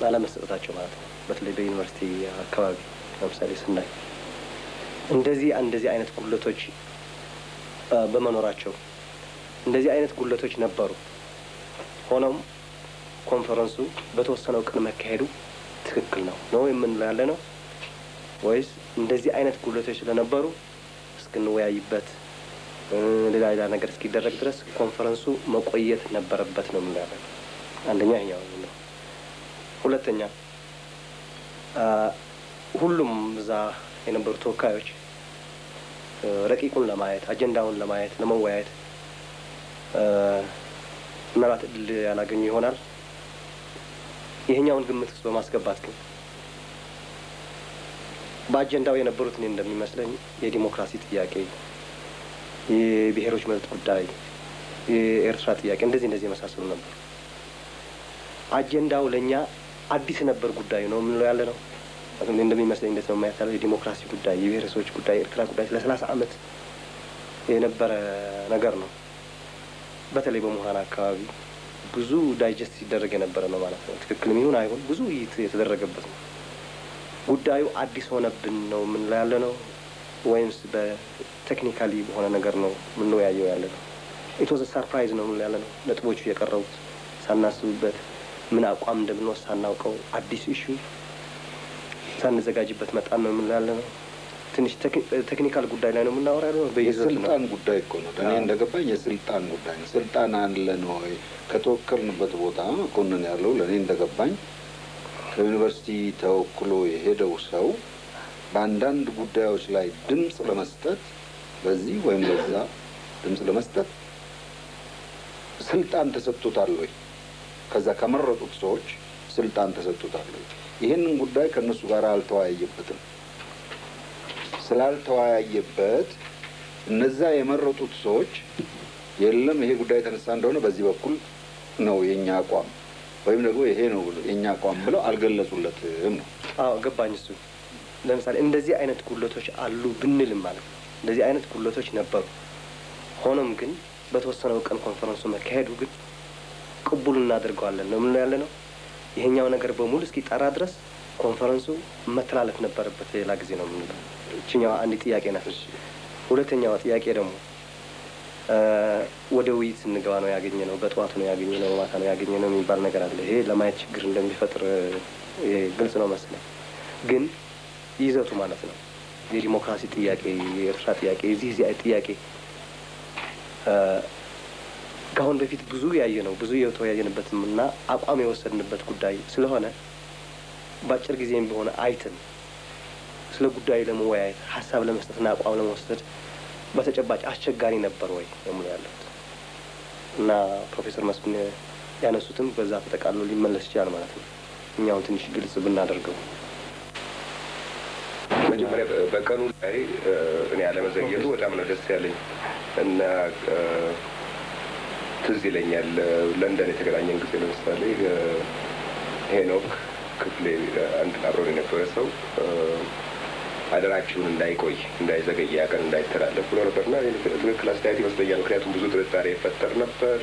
አለመሰጠታቸው ማለት ነው። በተለይ በዩኒቨርሲቲ አካባቢ ለምሳሌ ስናይ እንደዚህ አይነት ጉድለቶች በመኖራቸው እንደዚህ አይነት ጉድለቶች ነበሩ። ሆኖም ኮንፈረንሱ በተወሰነው ቀን መካሄዱ ትክክል ነው ነው የምንለው ያለ ነው ወይስ እንደዚህ አይነት ጉድለቶች ስለነበሩ እስክንወያይበት ሌላ ሌላ ነገር እስኪደረግ ድረስ ኮንፈረንሱ መቆየት ነበረበት ነው የምንለው ያለ ነው? አንደኛ ይሄኛው ነው። ሁለተኛ ሁሉም እዛ የነበሩ ተወካዮች ረቂቁን ለማየት አጀንዳውን ለማየት ለመወያየት ምናልባት እድል ያላገኙ ይሆናል። ይሄኛውን ግምት ውስጥ በማስገባት ግን በአጀንዳው የነበሩት እኔ እንደሚመስለኝ የዲሞክራሲ ጥያቄ፣ የብሔሮች መብት ጉዳይ፣ የኤርትራ ጥያቄ እንደዚህ እንደዚህ የመሳሰሉ ነበሩ። አጀንዳው ለኛ አዲስ ነበር ጉዳዩ ነው የምንለው ያለ ነው። እንደሚመስለኝ እንዴት ነው ማየት ያለው የዲሞክራሲ ጉዳይ፣ የብሔረሰቦች ጉዳይ፣ የኤርትራ ጉዳይ ለ30 ዓመት የነበረ ነገር ነው። በተለይ በምሁራን አካባቢ ብዙ digest ሲደረግ የነበረ ነው ማለት ነው። ትክክልም ይሁን አይሁን ብዙ ውይይት የተደረገበት ነው። ጉዳዩ አዲስ ሆነብን ነው የምንለው ያለ ነው ወይምስ በ technically በሆነ ነገር ነው የምንወያየው ያለ ነው? It was surprise ነው የምንለው ያለ ነው። ነጥቦቹ የቀረቡት ሳናስብበት ምን አቋም እንደምንወስድ ሳናውቀው አዲስ issue ሳንዘጋጅበት መጣን ነው የምንለው ያለ ነው። ትንሽ technical ጉዳይ ላይ ነው የምናወራ ያለው። የስልጣን ጉዳይ እኮ ነው። እኔ እንደገባኝ የስልጣን ጉዳይ ነው። ስልጣን አለን ወይ ከተወከልንበት ቦታ መኮንን ያለው ለእኔ እንደገባኝ ከዩኒቨርሲቲ ተወክሎ የሄደው ሰው በአንዳንድ ጉዳዮች ላይ ድምጽ ለመስጠት በዚህ ወይም በዛ ድምጽ ለመስጠት ስልጣን ተሰጥቶታል ወይ? ከዛ ከመረጡት ሰዎች ስልጣን ተሰጥቶታል ወይ? ይህንን ጉዳይ ከእነሱ ጋር አልተወያየበትም። ስላልተወያየበት እነዛ የመረጡት ሰዎች የለም ይሄ ጉዳይ የተነሳ እንደሆነ በዚህ በኩል ነው የኛ አቋም ወይም ደግሞ ይሄ ነው የኛ አቋም ብለው አልገለጹለትም ነው። አዎ ገባኝ። እሱ ለምሳሌ እንደዚህ አይነት ጉድለቶች አሉ ብንልም ማለት ነው፣ እንደዚህ አይነት ጉድለቶች ነበሩ። ሆኖም ግን በተወሰነው ቀን ኮንፈረንሱ መካሄዱ ግን ቅቡል እናደርገዋለን ነው የምንለው ያለ ነው። ይሄኛው ነገር በሙሉ እስኪጠራ ድረስ ኮንፈረንሱ መተላለፍ ነበረበት ሌላ ጊዜ ነው የምንለው። እችኛዋ አንድ ጥያቄ ናት። ሁለተኛዋ ጥያቄ ደግሞ ወደ ውይይት ስንገባ ነው ያገኘ ነው፣ በጠዋቱ ነው ያገኘ ነው፣ ማታ ነው ያገኘ ነው የሚባል ነገር አለ። ይሄ ለማየት ችግር እንደሚፈጥር ግልጽ ነው መሰለኝ። ግን ይዘቱ ማለት ነው የዲሞክራሲ ጥያቄ፣ የኤርትራ ጥያቄ፣ የዚህ ጥያቄ ከአሁን በፊት ብዙ ያየ ነው፣ ብዙ የተወያየንበትም እና አቋም የወሰድንበት ጉዳይ ስለሆነ በአጭር ጊዜም ቢሆን አይተን ስለ ጉዳዩ ለመወያየት፣ ሀሳብ ለመስጠትና አቋም ለመወሰድ በተጨባጭ አስቸጋሪ ነበር ወይ ነው ያለሁት። እና ፕሮፌሰር መስፍን ያነሱትም በዛ ተጠቃሎ ሊመለስ ይችላል ማለት ነው። እኛውን ትንሽ ግልጽ ብናደርገው። መጀመሪያ በቀኑ ላይ እኔ አለመዘግየቱ በጣም ነው ደስ ያለኝ። እና ትዝ ይለኛል ለንደን የተገናኘን ጊዜ ለምሳሌ ሄኖክ ክፍሌ አንድ አብሮን የነበረ ሰው አደራችሁን እንዳይቆይ፣ እንዳይዘገይ፣ ያ ቀን እንዳይተላለፍ ብሎ ነበርና ትክክል አስተያየት ይመስለኛል። ምክንያቱም ብዙ ጥርጣሬ ይፈጠር ነበር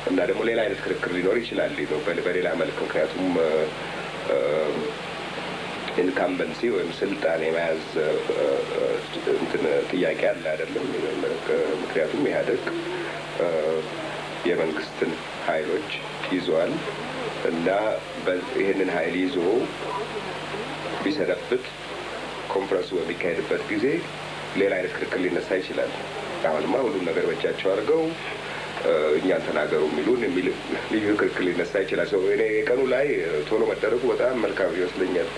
እና ደግሞ ሌላ አይነት ክርክር ሊኖር ይችላል በሌላ መልክ። ምክንያቱም incumbency ወይም ስልጣን የመያዝ እንትን ጥያቄ አለ አይደለም። ምክንያቱም ኢህአዴግ የመንግስትን ኃይሎች ይዟል እና ይህንን ኃይል ይዞ ቢሰነብት ኮንፈረንሱ በሚካሄድበት ጊዜ ሌላ አይነት ክርክር ሊነሳ ይችላል። አሁንማ ሁሉም ነገር በእጃቸው አድርገው እኛን ተናገሩ የሚሉን የሚል ልዩ ክርክር ሊነሳ ይችላል። እኔ የቀኑ ላይ ቶሎ መደረጉ በጣም መልካም ይመስለኛል።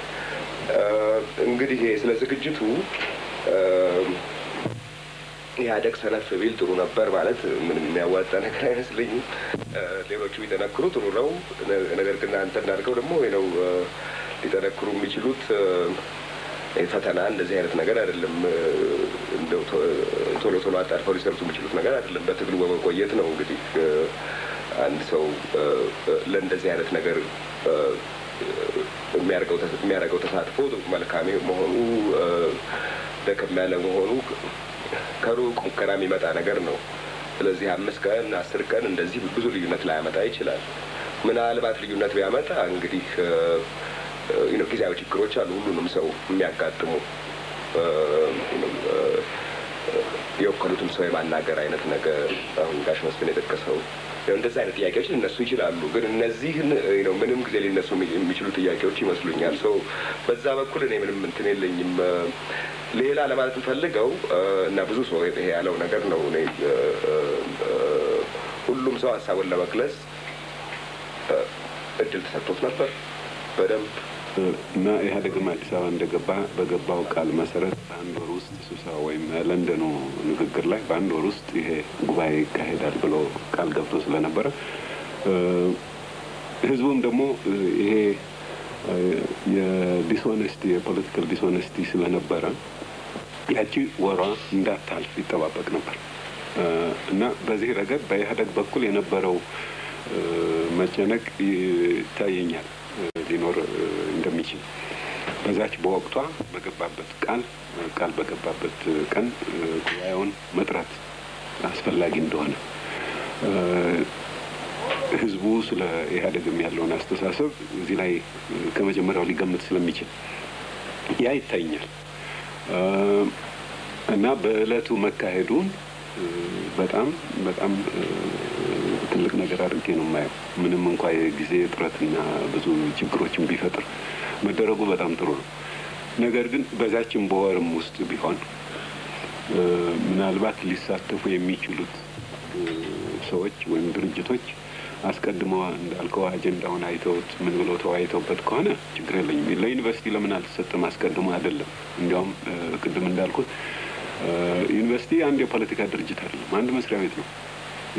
እንግዲህ ስለ ዝግጅቱ ኢህአዴግ ሰነፍ ቢል ጥሩ ነበር ማለት ምንም የሚያዋጣ ነገር አይመስለኝም። ሌሎቹ ቢጠነክሩ ጥሩ ነው። ነገር ግን አንተ እንዳልከው ደግሞ ነው ሊጠነክሩ የሚችሉት ፈተና እንደዚህ አይነት ነገር አይደለም። እንደው ቶሎ ቶሎ አጣድፈው ሊሰሩት የሚችሉት ነገር አይደለም። በትግሉ በመቆየት ነው እንግዲህ አንድ ሰው ለእንደዚህ አይነት ነገር የሚያደርገው ተሳትፎ መልካም መሆኑ፣ ደከም ያለ መሆኑ ከሩቅ ሙከራ የሚመጣ ነገር ነው። ስለዚህ 5 ቀን፣ 10 ቀን እንደዚህ ብዙ ልዩነት ላያመጣ ይችላል። ምናልባት ልዩነት ቢያመጣ እንግዲህ ጊዜያዊ ችግሮች አሉ ሁሉንም ሰው የሚያጋጥሙ፣ የወከሉትም ሰው የማናገር አይነት ነገር፣ አሁን ጋሽ መስፍን የጠቀሰው እንደዚህ አይነት ጥያቄዎች ሊነሱ ይችላሉ። ግን እነዚህን ምንም ጊዜ ሊነሱ የሚችሉ ጥያቄዎች ይመስሉኛል። So በዛ በኩል እኔ ምንም እንትን የለኝም። ሌላ ለማለት የምፈልገው እና ብዙ ሰው ይሄ ያለው ነገር ነው። እኔ ሁሉም ሰው ሀሳቡን ለመግለጽ እድል ተሰጥቶት ነበር በደንብ። እና ኢህአዴግም አዲስ አበባ እንደገባ በገባው ቃል መሰረት በአንድ ወር ውስጥ ስብሰባ ወይም ለንደኑ ንግግር ላይ በአንድ ወር ውስጥ ይሄ ጉባኤ ይካሄዳል ብሎ ቃል ገብቶ ስለነበረ፣ ህዝቡም ደግሞ ይሄ የ dishonesty፣ የ political dishonesty ስለነበረ ያቺ ወሯ እንዳታልፍ ይጠባበቅ ነበር። እና በዚህ ረገድ በኢህአዴግ በኩል የነበረው መጨነቅ ይታየኛል ሊኖር እንደሚችል፣ በዛች በወቅቷ በገባበት ቃል በገባበት ቀን ጉባኤውን መጥራት አስፈላጊ እንደሆነ፣ ህዝቡ ስለ ኢህአዴግም ያለውን አስተሳሰብ እዚህ ላይ ከመጀመሪያው ሊገምት ስለሚችል ያ ይታየኛል። እና በእለቱ መካሄዱን በጣም በጣም ትልቅ ነገር አድርጌ ነው የማየው። ምንም እንኳ የጊዜ እጥረትና ብዙ ችግሮችን ቢፈጥር መደረጉ በጣም ጥሩ ነው። ነገር ግን በዛችን በወርም ውስጥ ቢሆን ምናልባት ሊሳተፉ የሚችሉት ሰዎች ወይም ድርጅቶች አስቀድመው እንዳልከው አጀንዳውን አይተውት ምን ብለው ተወያይተውበት ከሆነ ችግር የለኝም። ለዩኒቨርሲቲ ለምን አልተሰጠም አስቀድሞ አይደለም። እንዲያውም ቅድም እንዳልኩት ዩኒቨርሲቲ አንድ የፖለቲካ ድርጅት አይደለም፣ አንድ መስሪያ ቤት ነው።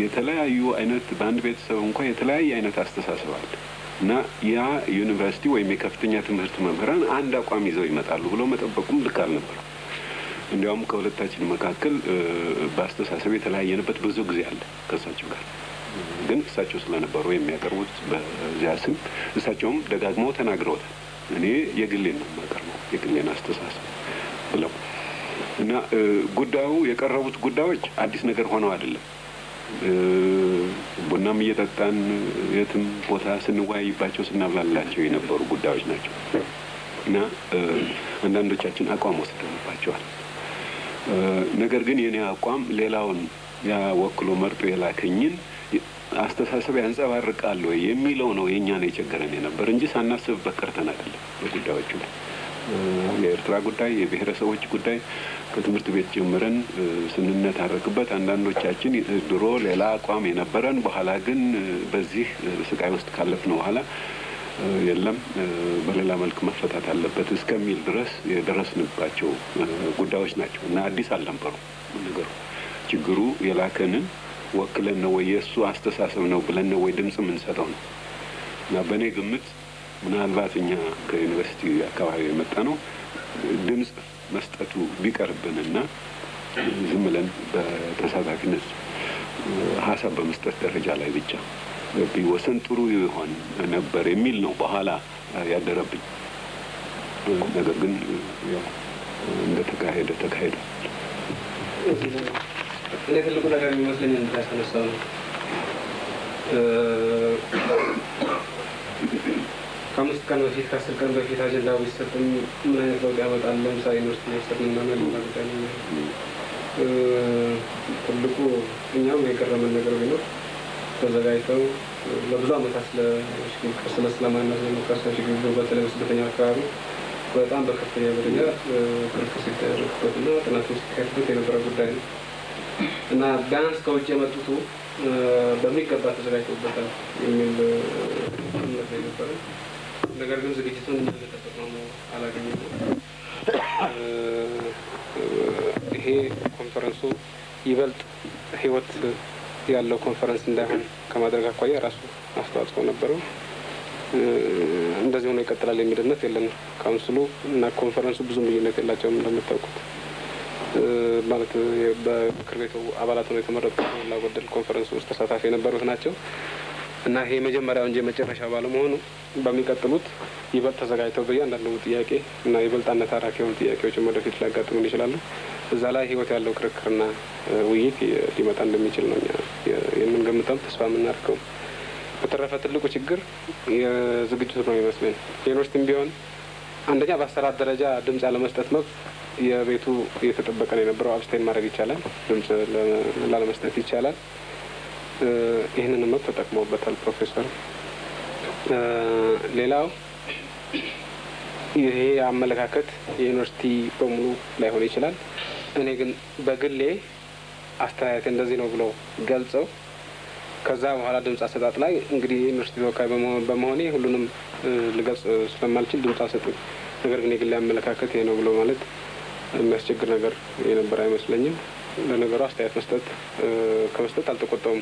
የተለያዩ አይነት፣ በአንድ ቤተሰብ እንኳ የተለያየ አይነት አስተሳሰብ አለ። እና ያ ዩኒቨርሲቲ ወይም የከፍተኛ ትምህርት መምህራን አንድ አቋም ይዘው ይመጣሉ ብሎ መጠበቁም ልክ አልነበረም። እንዲያውም ከሁለታችን መካከል በአስተሳሰብ የተለያየንበት ብዙ ጊዜ አለ ከእሳቸው ጋር። ግን እሳቸው ስለነበሩ የሚያቀርቡት በዚያ ስም እሳቸውም ደጋግመው ተናግረውታል። እኔ የግሌን ነው የማቀርበው፣ የግሌን አስተሳሰብ ብለው እና ጉዳዩ የቀረቡት ጉዳዮች አዲስ ነገር ሆነው አይደለም። ቡናም እየጠጣን የትም ቦታ ስንወያይባቸው ስናብላላቸው የነበሩ ጉዳዮች ናቸው እና አንዳንዶቻችን አቋም ወስደንባቸዋል። ነገር ግን የኔ አቋም ሌላውን ያ ወክሎ መርጦ የላከኝን አስተሳሰብ ያንጸባርቃል ወይ የሚለው ነው የእኛን የቸገረን የነበር እንጂ ሳናስብበት ቀርተን አይደለም። በጉዳዮቹ ላይ የኤርትራ ጉዳይ፣ የብሔረሰቦች ጉዳይ ከትምህርት ቤት ጀምረን ስንነታረክበት አንዳንዶቻችን ድሮ ሌላ አቋም የነበረን በኋላ ግን በዚህ ስቃይ ውስጥ ካለፍን በኋላ የለም በሌላ መልክ መፈታት አለበት እስከሚል ድረስ የደረስንባቸው ጉዳዮች ናቸው እና አዲስ አልነበሩ ነገሩ። ችግሩ የላከንን ወክለን ነው ወይ የእሱ አስተሳሰብ ነው ብለን ነው ወይ ድምጽ የምንሰጠው ነው። እና በእኔ ግምት ምናልባት እኛ ከዩኒቨርሲቲ አካባቢ የመጣ ነው ድምጽ መስጠቱ ቢቀርብንና ዝም ብለን በተሳታፊነት ሀሳብ በመስጠት ደረጃ ላይ ብቻ ቢወሰን ጥሩ ይሆን ነበር የሚል ነው በኋላ ያደረብኝ። ነገር ግን ያው እንደተካሄደ ተካሄዷል። እኔ ትልቁ ነገር የሚመስለኝ እንዳያስነሳው ነው። ከ5 ቀን በፊት ከ10 ቀን በፊት አጀንዳው ቢሰጥም ምን አይነት ለውጥ ያመጣል? ለምሳሌ ዩኒቨርሲቲ ወሰድን እና ሌላ ጉዳይ ነው። ትልቁ እኛም የገረመን ነገር ቢኖር ተዘጋጅተው ለብዙ ዓመታት ስለ ሰላማዊና ዲሞክራሲያዊ ሽግግር በተለይ በስደተኛው አካባቢ በጣም በከፍተኛ ደረጃ ክርክር ሲደረግበትና ጥናትም ሲካሄድበት የነበረ ጉዳይ ነው እና ቢያንስ ከውጭ የመጡቱ በሚገባ ተዘጋጅተውበታል የሚል እምነት ነው የነበረ። ነገር ግን ዝግጅቱን እኛ እንደጠበቅነው አላገኘንም። ይሄ ኮንፈረንሱ ይበልጥ ህይወት ያለው ኮንፈረንስ እንዳይሆን ከማድረግ አኳያ ራሱ አስተዋጽኦ ነበረው። እንደዚህ ሆኖ ይቀጥላል የሚል እምነት የለንም። ካውንስሉ እና ኮንፈረንሱ ብዙም ልዩነት የላቸውም እንደምታውቁት። ማለት በምክር ቤቱ አባላት ሆነው የተመረጡት ሞላ ጎደል ኮንፈረንሱ ውስጥ ተሳታፊ የነበሩት ናቸው እና ይሄ የመጀመሪያው እንጂ የመጨረሻው ባለመሆኑ በሚቀጥሉት ይበልጥ ተዘጋጅተው በእያንዳንዱ ጥያቄ እና ይበልጥ አነታራኪ የሆኑ ጥያቄዎችም ወደፊት ሊያጋጥሙን ይችላሉ። እዛ ላይ ህይወት ያለው ክርክርና ውይይት ሊመጣ እንደሚችል ነው እኛ የምንገምተው፣ ተስፋ የምናደርገው። በተረፈ ትልቁ ችግር የዝግጅቱ ነው ይመስለኝ። ዩኒቨርሲቲም ቢሆን አንደኛ በአሰራር ደረጃ ድምጽ ያለመስጠት መብት የቤቱ እየተጠበቀ ነው የነበረው። አብስቴን ማድረግ ይቻላል፣ ድምጽ ላለመስጠት ይቻላል። ይህንን መብት ተጠቅመውበታል ፕሮፌሰር። ሌላው ይሄ አመለካከት የዩኒቨርሲቲ በሙሉ ላይሆን ይችላል። እኔ ግን በግሌ አስተያየት እንደዚህ ነው ብለው ገልጸው ከዛ በኋላ ድምጽ አሰጣጥ ላይ እንግዲህ የዩኒቨርሲቲ ተወካይ በመሆኔ ሁሉንም ልገልጽ ስለማልችል ድምጽ አልሰጥም። ነገር ግን የግሌ አመለካከት ይሄ ነው ብሎ ማለት የሚያስቸግር ነገር የነበረ አይመስለኝም። ለነገሩ አስተያየት መስጠት ከመስጠት አልተቆጠቡም።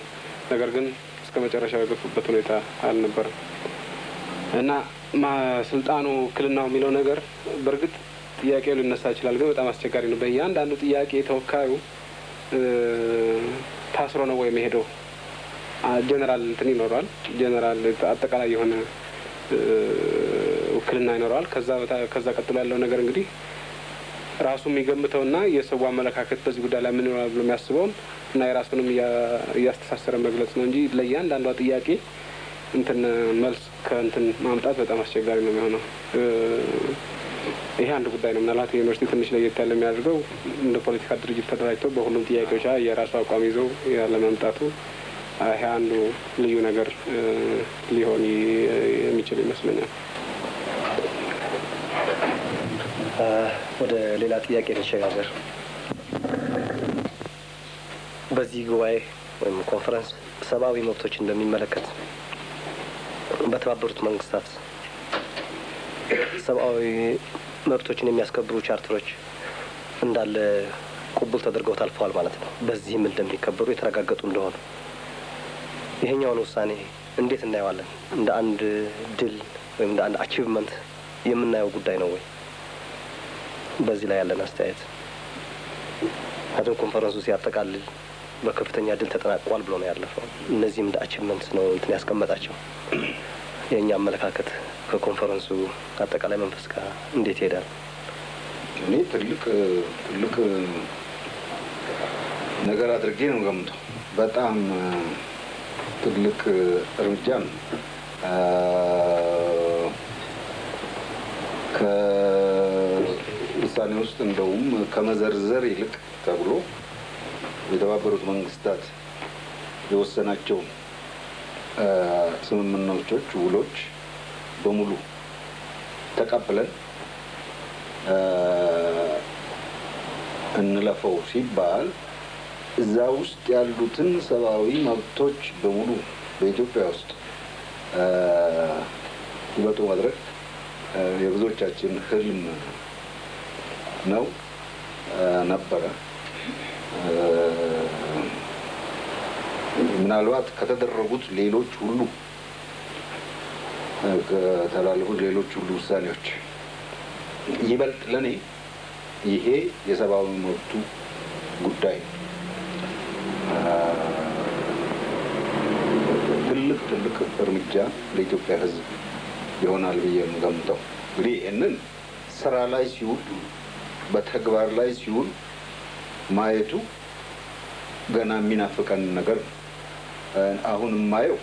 ነገር ግን እስከ መጨረሻው የገፉበት ሁኔታ አልነበረም እና ስልጣኑ ውክልናው የሚለው ነገር በእርግጥ ጥያቄው ሊነሳ ይችላል፣ ግን በጣም አስቸጋሪ ነው። በእያንዳንዱ ጥያቄ ተወካዩ ታስሮ ነው ወይ የሚሄደው? ጀነራል እንትን ይኖረዋል፣ ጀነራል አጠቃላይ የሆነ ውክልና ይኖረዋል። ከዛ ቀጥሎ ያለው ነገር እንግዲህ ራሱ የሚገምተውና የሰው አመለካከት በዚህ ጉዳይ ላይ ምን ይሆናል ብሎ የሚያስበውን እና የራሱንም እያስተሳሰረ መግለጽ ነው እንጂ ለእያንዳንዷ ጥያቄ እንትን መልስ ከእንትን ማምጣት በጣም አስቸጋሪ ነው የሚሆነው። ይሄ አንድ ጉዳይ ነው። ምናልባት የዩኒቨርሲቲ ትንሽ ለየት ያለ የሚያደርገው እንደ ፖለቲካ ድርጅት ተደራጅቶ በሁሉም ጥያቄዎች ላይ የራሱ አቋም ይዘው ያለመምጣቱ ይሄ አንዱ ልዩ ነገር ሊሆን የሚችል ይመስለኛል። ወደ ሌላ ጥያቄ እንሸጋገር። በዚህ ጉባኤ ወይም ኮንፈረንስ ሰብአዊ መብቶችን በሚመለከት በተባበሩት መንግስታት ሰብአዊ መብቶችን የሚያስከብሩ ቻርተሮች እንዳለ ቅቡል ተደርገው ታልፈዋል ማለት ነው። በዚህም እንደሚከበሩ የተረጋገጡ እንደሆኑ ይሄኛውን ውሳኔ እንዴት እናየዋለን? እንደ አንድ ድል ወይም እንደ አንድ achievement የምናየው ጉዳይ ነው ወይ? በዚህ ላይ ያለን አስተያየት። ምክንያቱም ኮንፈረንሱ ሲያጠቃልል በከፍተኛ ድል ተጠናቋል ብሎ ነው ያለፈው። እነዚህም እንደ achievement ነው እንትን ያስቀመጣቸው። የእኛ አመለካከት ከኮንፈረንሱ አጠቃላይ መንፈስ ጋር እንዴት ይሄዳል? እኔ ትልቅ ትልቅ ነገር አድርጌ ነው ገምተው። በጣም ትልቅ እርምጃ ነው። ከውሳኔ ውስጥ እንደውም ከመዘርዘር ይልቅ ተብሎ የተባበሩት መንግስታት የወሰናቸው ስምምነቶች፣ ውሎች በሙሉ ተቀብለን እንለፈው ሲባል እዛ ውስጥ ያሉትን ሰብአዊ መብቶች በሙሉ በኢትዮጵያ ውስጥ ይመጡ ማድረግ የብዙዎቻችን ህልም ነው ነበረ። ምናልባት ከተደረጉት ሌሎች ሁሉ ከተላለፉት ሌሎች ሁሉ ውሳኔዎች ይበልጥ ለኔ ይሄ የሰብአዊ መብቱ ጉዳይ ትልቅ ትልቅ እርምጃ ለኢትዮጵያ ሕዝብ ይሆናል ብዬ የምገምተው። እንግዲህ ይህንን ስራ ላይ ሲውል በተግባር ላይ ሲውል ማየቱ ገና የሚናፍቀን ነገር ነው። አሁን የማየው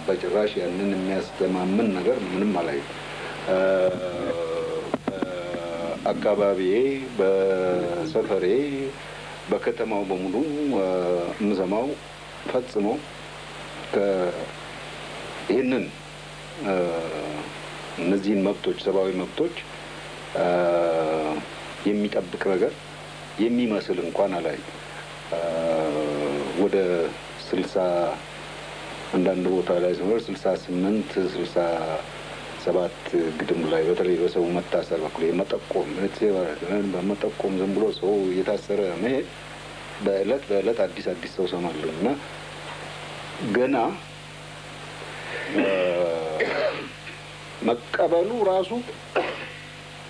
በጭራሽ ያንን የሚያስተማምን ነገር ምንም አላየም። በአካባቢዬ፣ በሰፈሬ፣ በከተማው በሙሉ የምሰማው ፈጽሞ ይህንን እነዚህን መብቶች ሰብአዊ መብቶች የሚጠብቅ ነገር የሚመስል እንኳን አላየም። ወደ 60 አንዳንድ ቦታ ላይ ሲኖር 68 67 ግድም ላይ በተለይ በሰው መታሰር በኩል መጠቆም በመጠቆም ዝም ብሎ ሰው እየታሰረ መሄድ በእለት በእለት አዲስ አዲስ ሰው ሰማለሁ እና ገና መቀበሉ ራሱ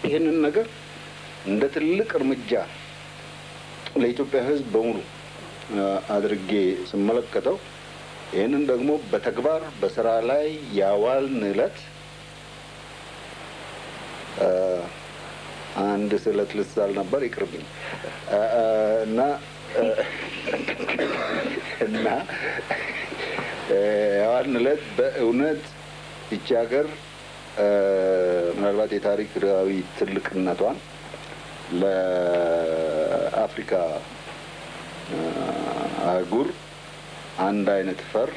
ይህንን ነገር እንደ ትልቅ እርምጃ ለኢትዮጵያ ሕዝብ በሙሉ አድርጌ ስመለከተው ይህንን ደግሞ በተግባር በስራ ላይ ያዋልን ዕለት አንድ ስዕለት ልሳል ነበር ይቅርብኝ እና እና ያዋልን ዕለት በእውነት ይቺ ሀገር ምናልባት የታሪካዊ ትልቅነቷን ለአፍሪካ አህጉር አንድ አይነት ፈር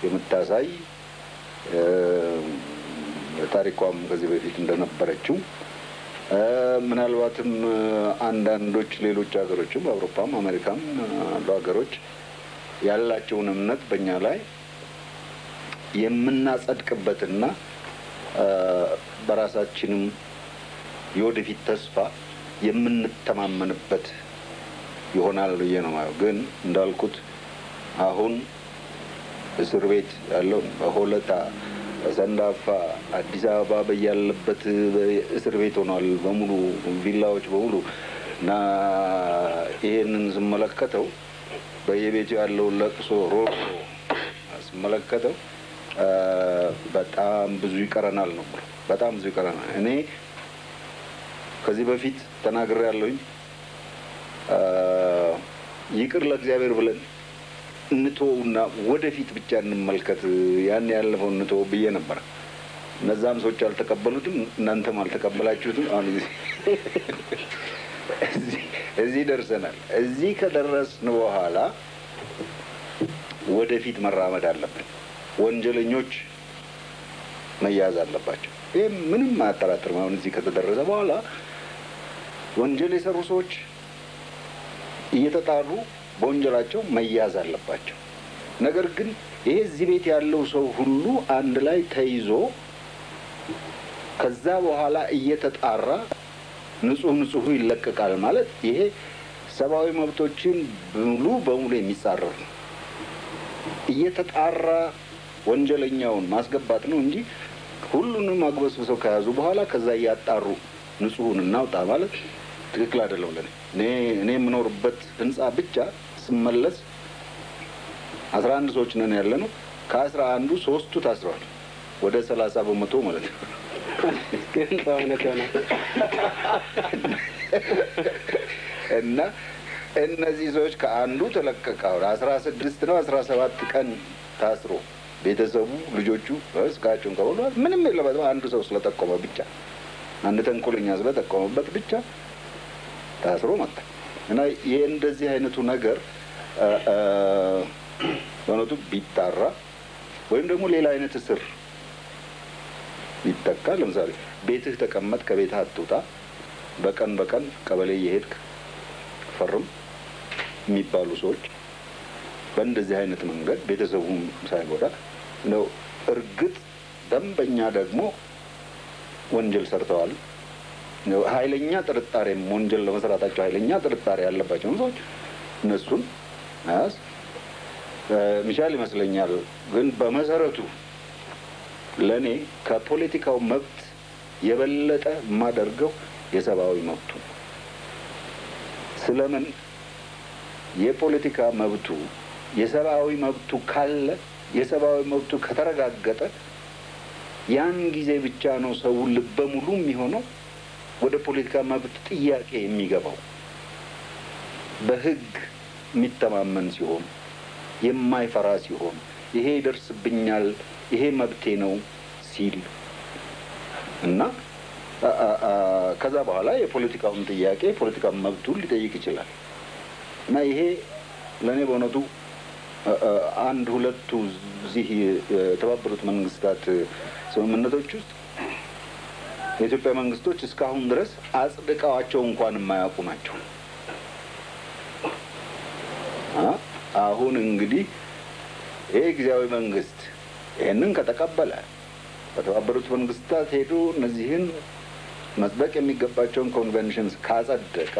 የምታሳይ ታሪኳም ከዚህ በፊት እንደነበረችው ምናልባትም አንዳንዶች ሌሎች ሀገሮችም አውሮፓም አሜሪካም ያሉ ሀገሮች ያላቸውን እምነት በእኛ ላይ የምናጸድቅበትና በራሳችንም የወደፊት ተስፋ የምንተማመንበት ይሆናል ብዬ ነው የማየው። ግን እንዳልኩት አሁን እስር ቤት ያለው በሆለታ፣ በሰንዳፋ፣ አዲስ አበባ በያለበት እስር ቤት ሆኗል በሙሉ ቪላዎች በሙሉ እና ይሄንን ስመለከተው በየቤቱ ያለውን ለቅሶ ሮሮ ስመለከተው በጣም ብዙ ይቀረናል ነው፣ በጣም ብዙ ይቀረናል። እኔ ከዚህ በፊት ተናግሬ ያለሁኝ ይቅር ለእግዚአብሔር ብለን እንተወውና ወደፊት ብቻ እንመልከት፣ ያን ያለፈው እንተወው ብዬ ነበር። እነዛም ሰዎች አልተቀበሉትም፣ እናንተም አልተቀበላችሁትም። አሁን እዚህ ደርሰናል። እዚህ ከደረስን በኋላ ወደፊት መራመድ አለብን። ወንጀለኞች መያዝ አለባቸው። ይህ ምንም አያጠራጥርም። አሁን እዚህ ከተደረሰ በኋላ ወንጀል የሰሩ ሰዎች እየተጣሩ በወንጀላቸው መያዝ አለባቸው። ነገር ግን ይሄ እዚህ ቤት ያለው ሰው ሁሉ አንድ ላይ ተይዞ ከዛ በኋላ እየተጣራ ንጹህ ንጹሑ ይለቀቃል ማለት ይሄ ሰብአዊ መብቶችን ሙሉ በሙሉ የሚጻረር ነው። እየተጣራ ወንጀለኛውን ማስገባት ነው እንጂ ሁሉንም አግበስብሰው ከያዙ በኋላ ከዛ እያጣሩ ንጹሑን እናውጣ ማለት ትክክል አይደለም። ለኔ እኔ የምኖርበት ህንጻ ብቻ ስመለስ 11 ሰዎች ነን ያለ ነው። ከ11ዱ 3ቱ ታስረዋል። ወደ 30% ማለት ነው። እውነት ይሆናል። እና እነዚህ ሰዎች ከአንዱ ተለቀቀ። አሁን 16 ነው 17 ቀን ታስሮ ቤተሰቡ ልጆቹ ስጋቸውን ከበሉ ምንም የለበትም። አንዱ ሰው ስለጠቆመ ብቻ፣ አንድ ተንኮለኛ ስለጠቆመበት ብቻ ታስሮ መጣ። እና ይህ እንደዚህ አይነቱ ነገር በእውነቱ ቢጣራ ወይም ደግሞ ሌላ አይነት እስር ቢተካ፣ ለምሳሌ ቤትህ ተቀመጥ፣ ከቤትህ አትውጣ፣ በቀን በቀን ቀበሌ እየሄድክ ፈርም የሚባሉ ሰዎች በእንደዚህ አይነት መንገድ ቤተሰቡም ሳይጎዳ ነው። እርግጥ ደንበኛ ደግሞ ወንጀል ሰርተዋል፣ ኃይለኛ ጥርጣሬም ወንጀል ለመስራታቸው ኃይለኛ ጥርጣሬ ያለባቸውን ሰዎች እነሱን መያዝ ሚሻል ይመስለኛል። ግን በመሰረቱ ለእኔ ከፖለቲካው መብት የበለጠ የማደርገው የሰብአዊ መብቱ ነው። ስለምን የፖለቲካ መብቱ የሰብአዊ መብቱ ካለ፣ የሰብአዊ መብቱ ከተረጋገጠ ያን ጊዜ ብቻ ነው ሰው ልበ ሙሉ የሚሆነው ወደ ፖለቲካ መብት ጥያቄ የሚገባው። በሕግ የሚተማመን ሲሆን፣ የማይፈራ ሲሆን፣ ይሄ ይደርስብኛል፣ ይሄ መብቴ ነው ሲል እና ከዛ በኋላ የፖለቲካውን ጥያቄ የፖለቲካ መብቱን ሊጠይቅ ይችላል። እና ይሄ ለእኔ በእውነቱ አንድ ሁለቱ እዚህ የተባበሩት መንግስታት ስምምነቶች ውስጥ የኢትዮጵያ መንግስቶች እስካሁን ድረስ አጽድቀዋቸው እንኳን የማያውቁ ናቸው። አሁን እንግዲህ ይህ ጊዜያዊ መንግስት ይህንን ከተቀበለ፣ በተባበሩት መንግስታት ሄዶ እነዚህን መጽደቅ የሚገባቸውን conventions ካጸደቀ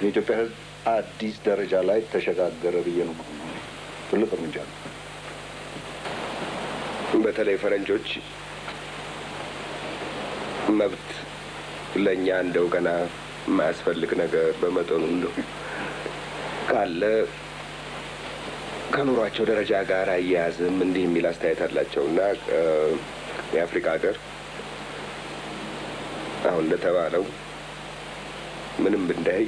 የኢትዮጵያ ሕዝብ አዲስ ደረጃ ላይ ተሸጋገረ ብዬ ነው የማምነው። ትልቅ እርምጃ ነው። በተለይ ፈረንጆች መብት ለእኛ እንደው ገና የማያስፈልግ ነገር፣ በመጠኑ እንደው ካለ ከኑሯቸው ደረጃ ጋር አያያዝም እንዲህ የሚል አስተያየት አላቸው። እና የአፍሪካ ሀገር አሁን እንደተባለው ምንም ብንደህይ፣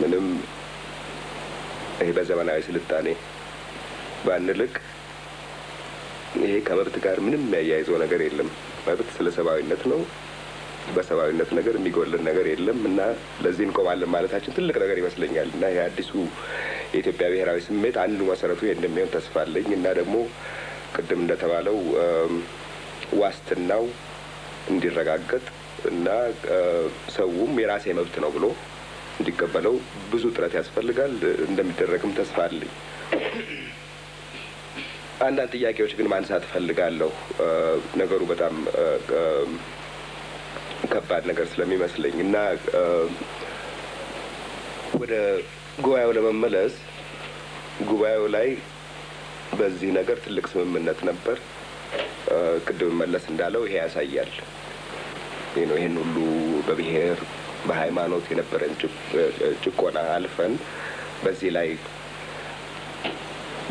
ምንም ይሄ በዘመናዊ ስልጣኔ ባንልቅ ይሄ ከመብት ጋር ምንም የሚያያይዘው ነገር የለም። መብት ስለ ሰብአዊነት ነው። በሰብአዊነት ነገር የሚጎልን ነገር የለም እና ለዚህ እንቆማለን ማለታችን ትልቅ ነገር ይመስለኛል። እና ይሄ አዲሱ የኢትዮጵያ ብሔራዊ ስሜት አንዱ መሰረቱ ይሄ እንደሚሆን ተስፋ አለኝ። እና ደግሞ ቅድም እንደተባለው ዋስትናው እንዲረጋገጥ እና ሰውም የራሴ መብት ነው ብሎ እንዲቀበለው ብዙ ጥረት ያስፈልጋል። እንደሚደረግም ተስፋ አለኝ። አንዳንድ ጥያቄዎች ግን ማንሳት እፈልጋለሁ። ነገሩ በጣም ከባድ ነገር ስለሚመስለኝ እና ወደ ጉባኤው ለመመለስ፣ ጉባኤው ላይ በዚህ ነገር ትልቅ ስምምነት ነበር። ቅድም መለስ እንዳለው ይሄ ያሳያል። ይህ ነው ይህን ሁሉ በብሔር በሃይማኖት የነበረን ጭቆና አልፈን በዚህ ላይ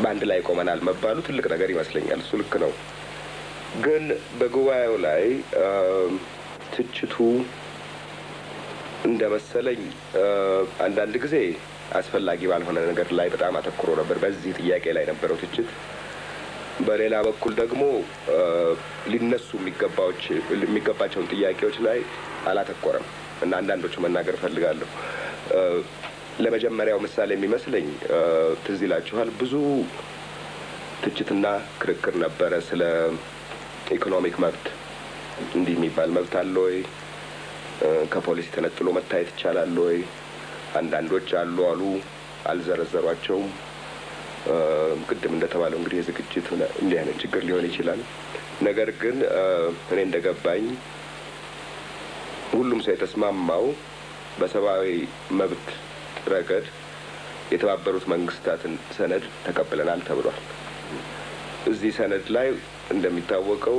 በአንድ ላይ ቆመናል መባሉ ትልቅ ነገር ይመስለኛል። እሱ ልክ ነው። ግን በጉባኤው ላይ ትችቱ እንደ መሰለኝ አንዳንድ ጊዜ አስፈላጊ ባልሆነ ነገር ላይ በጣም አተኩሮ ነበር። በዚህ ጥያቄ ላይ ነበረው ትችት። በሌላ በኩል ደግሞ ሊነሱ የሚገባቸውን ጥያቄዎች ላይ አላተኮረም እና አንዳንዶቹ መናገር እፈልጋለሁ። ለመጀመሪያው ምሳሌ የሚመስለኝ ትዝ ይላችኋል፣ ብዙ ትችትና ክርክር ነበረ ስለ economic መብት። እንዲህ የሚባል መብት አለ ወይ? ከፖሊሲ ተነጥሎ መታየት ይቻላል ወይ? አንዳንዶች አሉ አሉ፣ አልዘረዘሯቸውም። ቅድም እንደተባለው እንግዲህ የዝግጅት እንዲህ አይነት ችግር ሊሆን ይችላል። ነገር ግን እኔ እንደገባኝ ሁሉም ሰው የተስማማው በሰብአዊ መብት ረገድ የተባበሩት መንግስታትን ሰነድ ተቀብለናል ተብሏል። እዚህ ሰነድ ላይ እንደሚታወቀው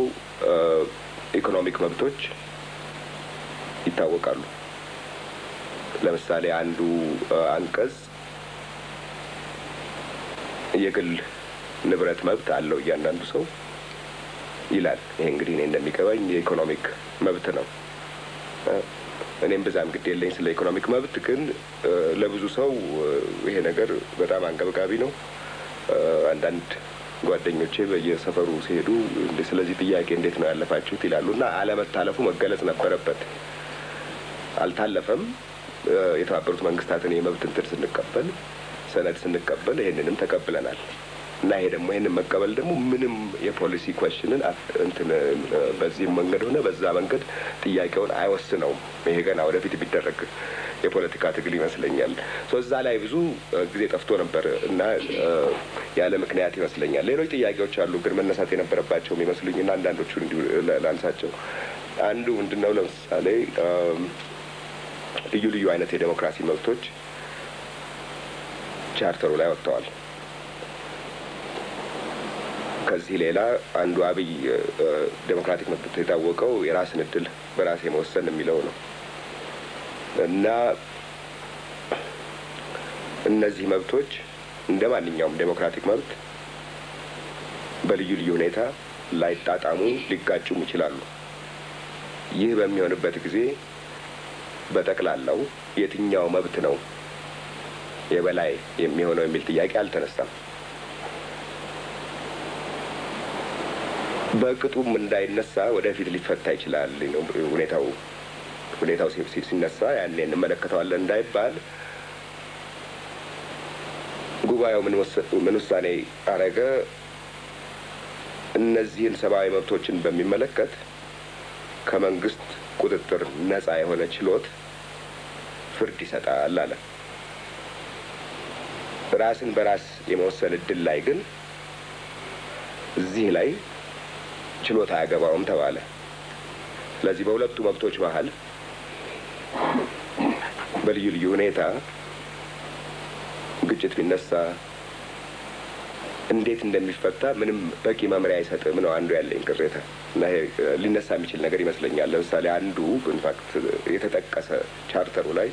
economic መብቶች ይታወቃሉ። ለምሳሌ አንዱ አንቀጽ የግል ንብረት መብት አለው እያንዳንዱ ሰው ይላል። ይሄ እንግዲህ እኔ እንደሚገባኝ የ economic መብት ነው። እኔም ብዛም ግድ የለኝ ስለ economic መብት፣ ግን ለብዙ ሰው ይሄ ነገር በጣም አንገብጋቢ ነው። አንዳንድ ጓደኞቼ በየሰፈሩ ሲሄዱ ስለዚህ ጥያቄ እንዴት ነው ያለፋችሁት ይላሉ እና አለመታለፉ መገለጽ ነበረበት። አልታለፈም። የተባበሩት መንግስታትን የመብት እንትን ስንቀበል ሰነድ ስንቀበል ይሄንንም ተቀብለናል እና ይሄ ደግሞ ይሄንን መቀበል ደግሞ ምንም የፖሊሲ question ን እንትን በዚህ መንገድ ሆነ በዛ መንገድ ጥያቄውን አይወስነውም። ይሄ ገና ወደፊት ቢደረግ የፖለቲካ ትግል ይመስለኛል። So እዛ ላይ ብዙ ጊዜ ጠፍቶ ነበር እና ያለ ምክንያት ይመስለኛል። ሌሎች ጥያቄዎች አሉ ግን መነሳት የነበረባቸው የሚመስሉኝ እና አንዳንዶቹ እንዲሁ ላንሳቸው። አንዱ ምንድነው ለምሳሌ ልዩ ልዩ አይነት የዴሞክራሲ መብቶች ቻርተሩ ላይ ወጥተዋል። ከዚህ ሌላ አንዱ አብይ ዴሞክራቲክ መብት የታወቀው የራስን እድል በራስ የመወሰን የሚለው ነው እና እነዚህ መብቶች እንደማንኛውም ዴሞክራቲክ መብት በልዩ ልዩ ሁኔታ ላይጣጣሙ ሊጋጩም ይችላሉ። ይህ በሚሆንበት ጊዜ በጠቅላላው የትኛው መብት ነው የበላይ የሚሆነው የሚል ጥያቄ አልተነሳም። በቅጡም እንዳይነሳ ወደፊት ሊፈታ ይችላል። ሁኔታው ሲነሳ ያኔ እንመለከተዋለን እንዳይባል ጉባኤው ምን ውሳኔ አረገ? እነዚህን ሰብአዊ መብቶችን በሚመለከት ከመንግስት ቁጥጥር ነፃ የሆነ ችሎት ፍርድ ይሰጣል አለ። ራስን በራስ የመወሰን እድል ላይ ግን እዚህ ላይ ችሎት አያገባውም ተባለ። ስለዚህ በሁለቱ መብቶች መሃል በልዩ ልዩ ሁኔታ ግጭት ቢነሳ እንዴት እንደሚፈታ ምንም በቂ መምሪያ አይሰጥም ነው አንዱ ያለኝ ቅሬታ እና ይሄ ሊነሳ የሚችል ነገር ይመስለኛል። ለምሳሌ አንዱ in fact የተጠቀሰ ቻርተሩ ላይ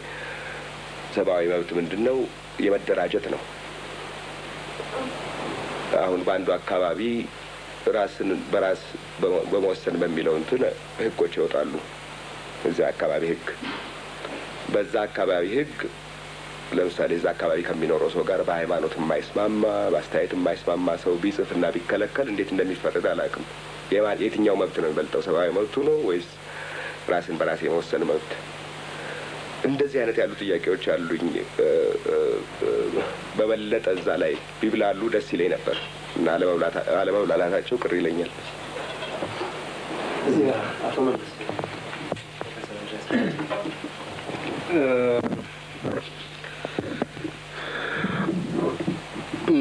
ሰብአዊ መብት ምንድነው? የመደራጀት ነው። አሁን በአንዱ አካባቢ ራስን በራስ በመወሰን በሚለው እንትን ህጎች ይወጣሉ። እዚያ አካባቢ ህግ በዛ አካባቢ ህግ ለምሳሌ እዛ አካባቢ ከሚኖረው ሰው ጋር በሃይማኖት የማይስማማ በአስተያየት የማይስማማ ሰው ቢጽፍና ቢከለከል እንዴት እንደሚፈረድ አላውቅም። የትኛው መብት ነው የሚበልጠው? ሰብአዊ መብቱ ነው ወይስ ራስን በራስ የመወሰን መብት? እንደዚህ አይነት ያሉ ጥያቄዎች አሉኝ። በበለጠ እዛ ላይ ቢብላሉ ደስ ይለኝ ነበር እና አለመብላላታቸው ቅር ይለኛል። እዚህ አቶ መለስ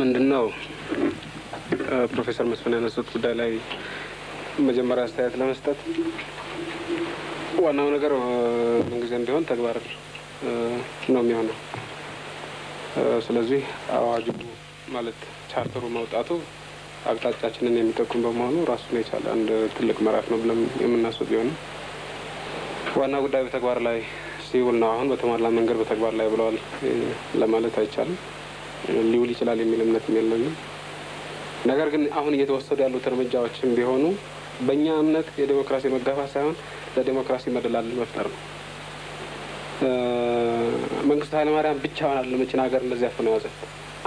ምንድነው ፕሮፌሰር መስፍን ያነሱት ጉዳይ ላይ መጀመሪያ አስተያየት ለመስጠት ዋናው ነገር ምን ጊዜም ቢሆን ተግባር ነው የሚሆነው። ስለዚህ አዋጁ ማለት ቻርተሩ መውጣቱ አቅጣጫችንን የሚጠቁም በመሆኑ ራሱን የቻለ አንድ ትልቅ ምዕራፍ ነው ብለን የምናስብ ቢሆንም ዋናው ጉዳይ በተግባር ላይ ሲውል ነው። አሁን በተሟላ መንገድ በተግባር ላይ ብለዋል ለማለት አይቻልም። ሊውል ይችላል የሚል እምነትም የለንም። ነገር ግን አሁን እየተወሰዱ ያሉት እርምጃዎችም ቢሆኑ በእኛ እምነት የዴሞክራሲ መጋፋት ሳይሆን ለዴሞክራሲ መደላድል መፍጠር ነው። መንግስቱ ኃይለማርያም ብቻውን አይደለም እችን ሀገር እንደዚህ አፍኖ ያዘት።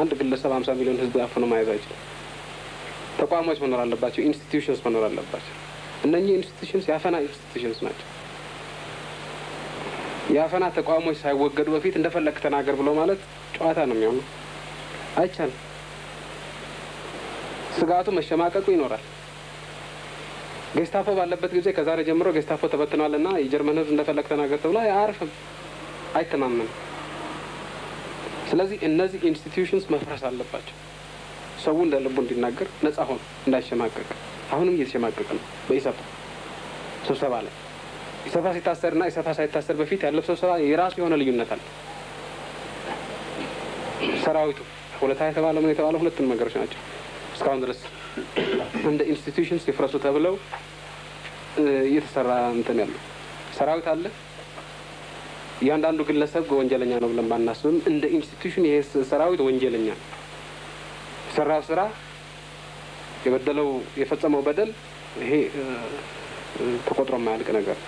አንድ ግለሰብ 50 ሚሊዮን ህዝብ አፍኖ መያዝ አይችልም። ተቋሞች መኖር አለባቸው። Institutions መኖር አለባቸው። እነኚህ institutions የአፈና institutions ናቸው። የአፈና ተቋሞች ሳይወገዱ በፊት እንደፈለክ ተናገር ብሎ ማለት ጨዋታ ነው የሚሆነው። አይቻልም። ስጋቱ መሸማቀቁ ይኖራል። ጌስታፖ ባለበት ጊዜ ከዛሬ ጀምሮ ጌስታፖ ተበትኗልና የጀርመን ህዝብ እንደፈለክ ተናገር ተብሎ አያርፍም፣ አይተማመንም። ስለዚህ እነዚህ institutions መፍረስ አለባቸው። ሰው እንደ ልቡ እንዲናገር ነፃ ሆኖ እንዳይሸማቀቅ። አሁንም እየተሸማቀቀ ነው። በኢሰፓ ስብሰባ ላይ ኢሰፓ ሲታሰርና ኢሰፓ ሳይታሰር በፊት ያለው ስብሰባ የራሱ የሆነ ልዩነት አለ። ሰራዊቱ ሁለታ የተባለው ምን የተባለው ሁለቱም ነገሮች ናቸው። እስካሁን ድረስ እንደ institutions ይፍረሱ ተብለው እየተሰራ እንትን ያለው ሰራዊት አለ። እያንዳንዱ ግለሰብ ወንጀለኛ ነው ብለን ባናስብም እንደ institution ይሄ ሰራዊት ወንጀለኛ ነው። የሰራው ስራ የበደለው የፈጸመው በደል ይሄ ተቆጥሮ የማያልቅ ነገር፣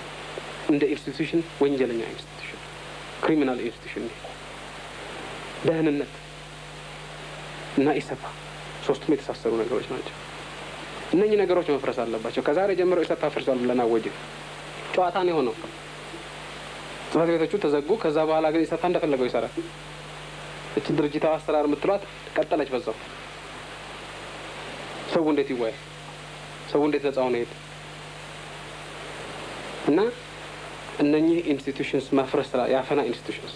እንደ institution ወንጀለኛ institution፣ criminal institution፣ ደህንነት እና ኢሰፓ ሶስቱም የተሳሰሩ ነገሮች ናቸው። እነኚህ ነገሮች መፍረስ አለባቸው። ከዛሬ ጀምሮ ኢሰፓ ፈርሷል ብለን አወጅን። ጨዋታ ነው የሆነው። ጽህፈት ቤቶቹ ተዘጉ። ከዛ በኋላ ግን ኢሰፓ እንደፈለገው ይሰራል። እቺ ድርጅታዊ አሰራር የምትሏት ቀጠለች በዛው። ሰው እንዴት ይወያይ? ሰው እንዴት ነጻ ሆነ ይሄድ? እና እነኚህ institutions መፍረስ፣ የአፈና institutions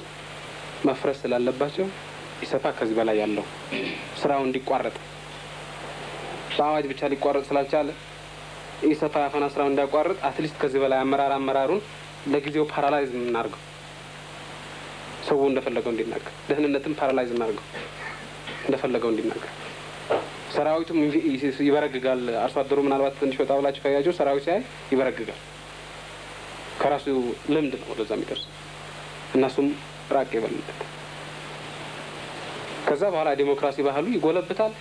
መፍረስ ስላለባቸው ኢሰፓ ከዚህ በላይ ያለው ስራው እንዲቋረጥ፣ በአዋጅ ብቻ ሊቋረጥ ስላልቻለ ኢሰፓ የአፈና ስራው እንዲያቋርጥ at least ከዚህ በላይ አመራሩን ለጊዜው paralyze እናርገው፣ ሰው እንደፈለገው እንዲናገር፣ ደህንነትም paralyze እናርገው፣ እንደፈለገው እንዲናገር። ሰራዊቱም ይበረግጋል። አርሶ አደሩ ምናልባት ትንሽ ወጣ ብላችሁ ካያችሁ ሰራዊት ሲያይ ይበረግጋል። ከራሱ ልምድ ነው ወደዛ የሚደርስ እና እሱም ራቅ ይበልለት። ከዛ በኋላ ዲሞክራሲ ባህሉ ይጎለብታል።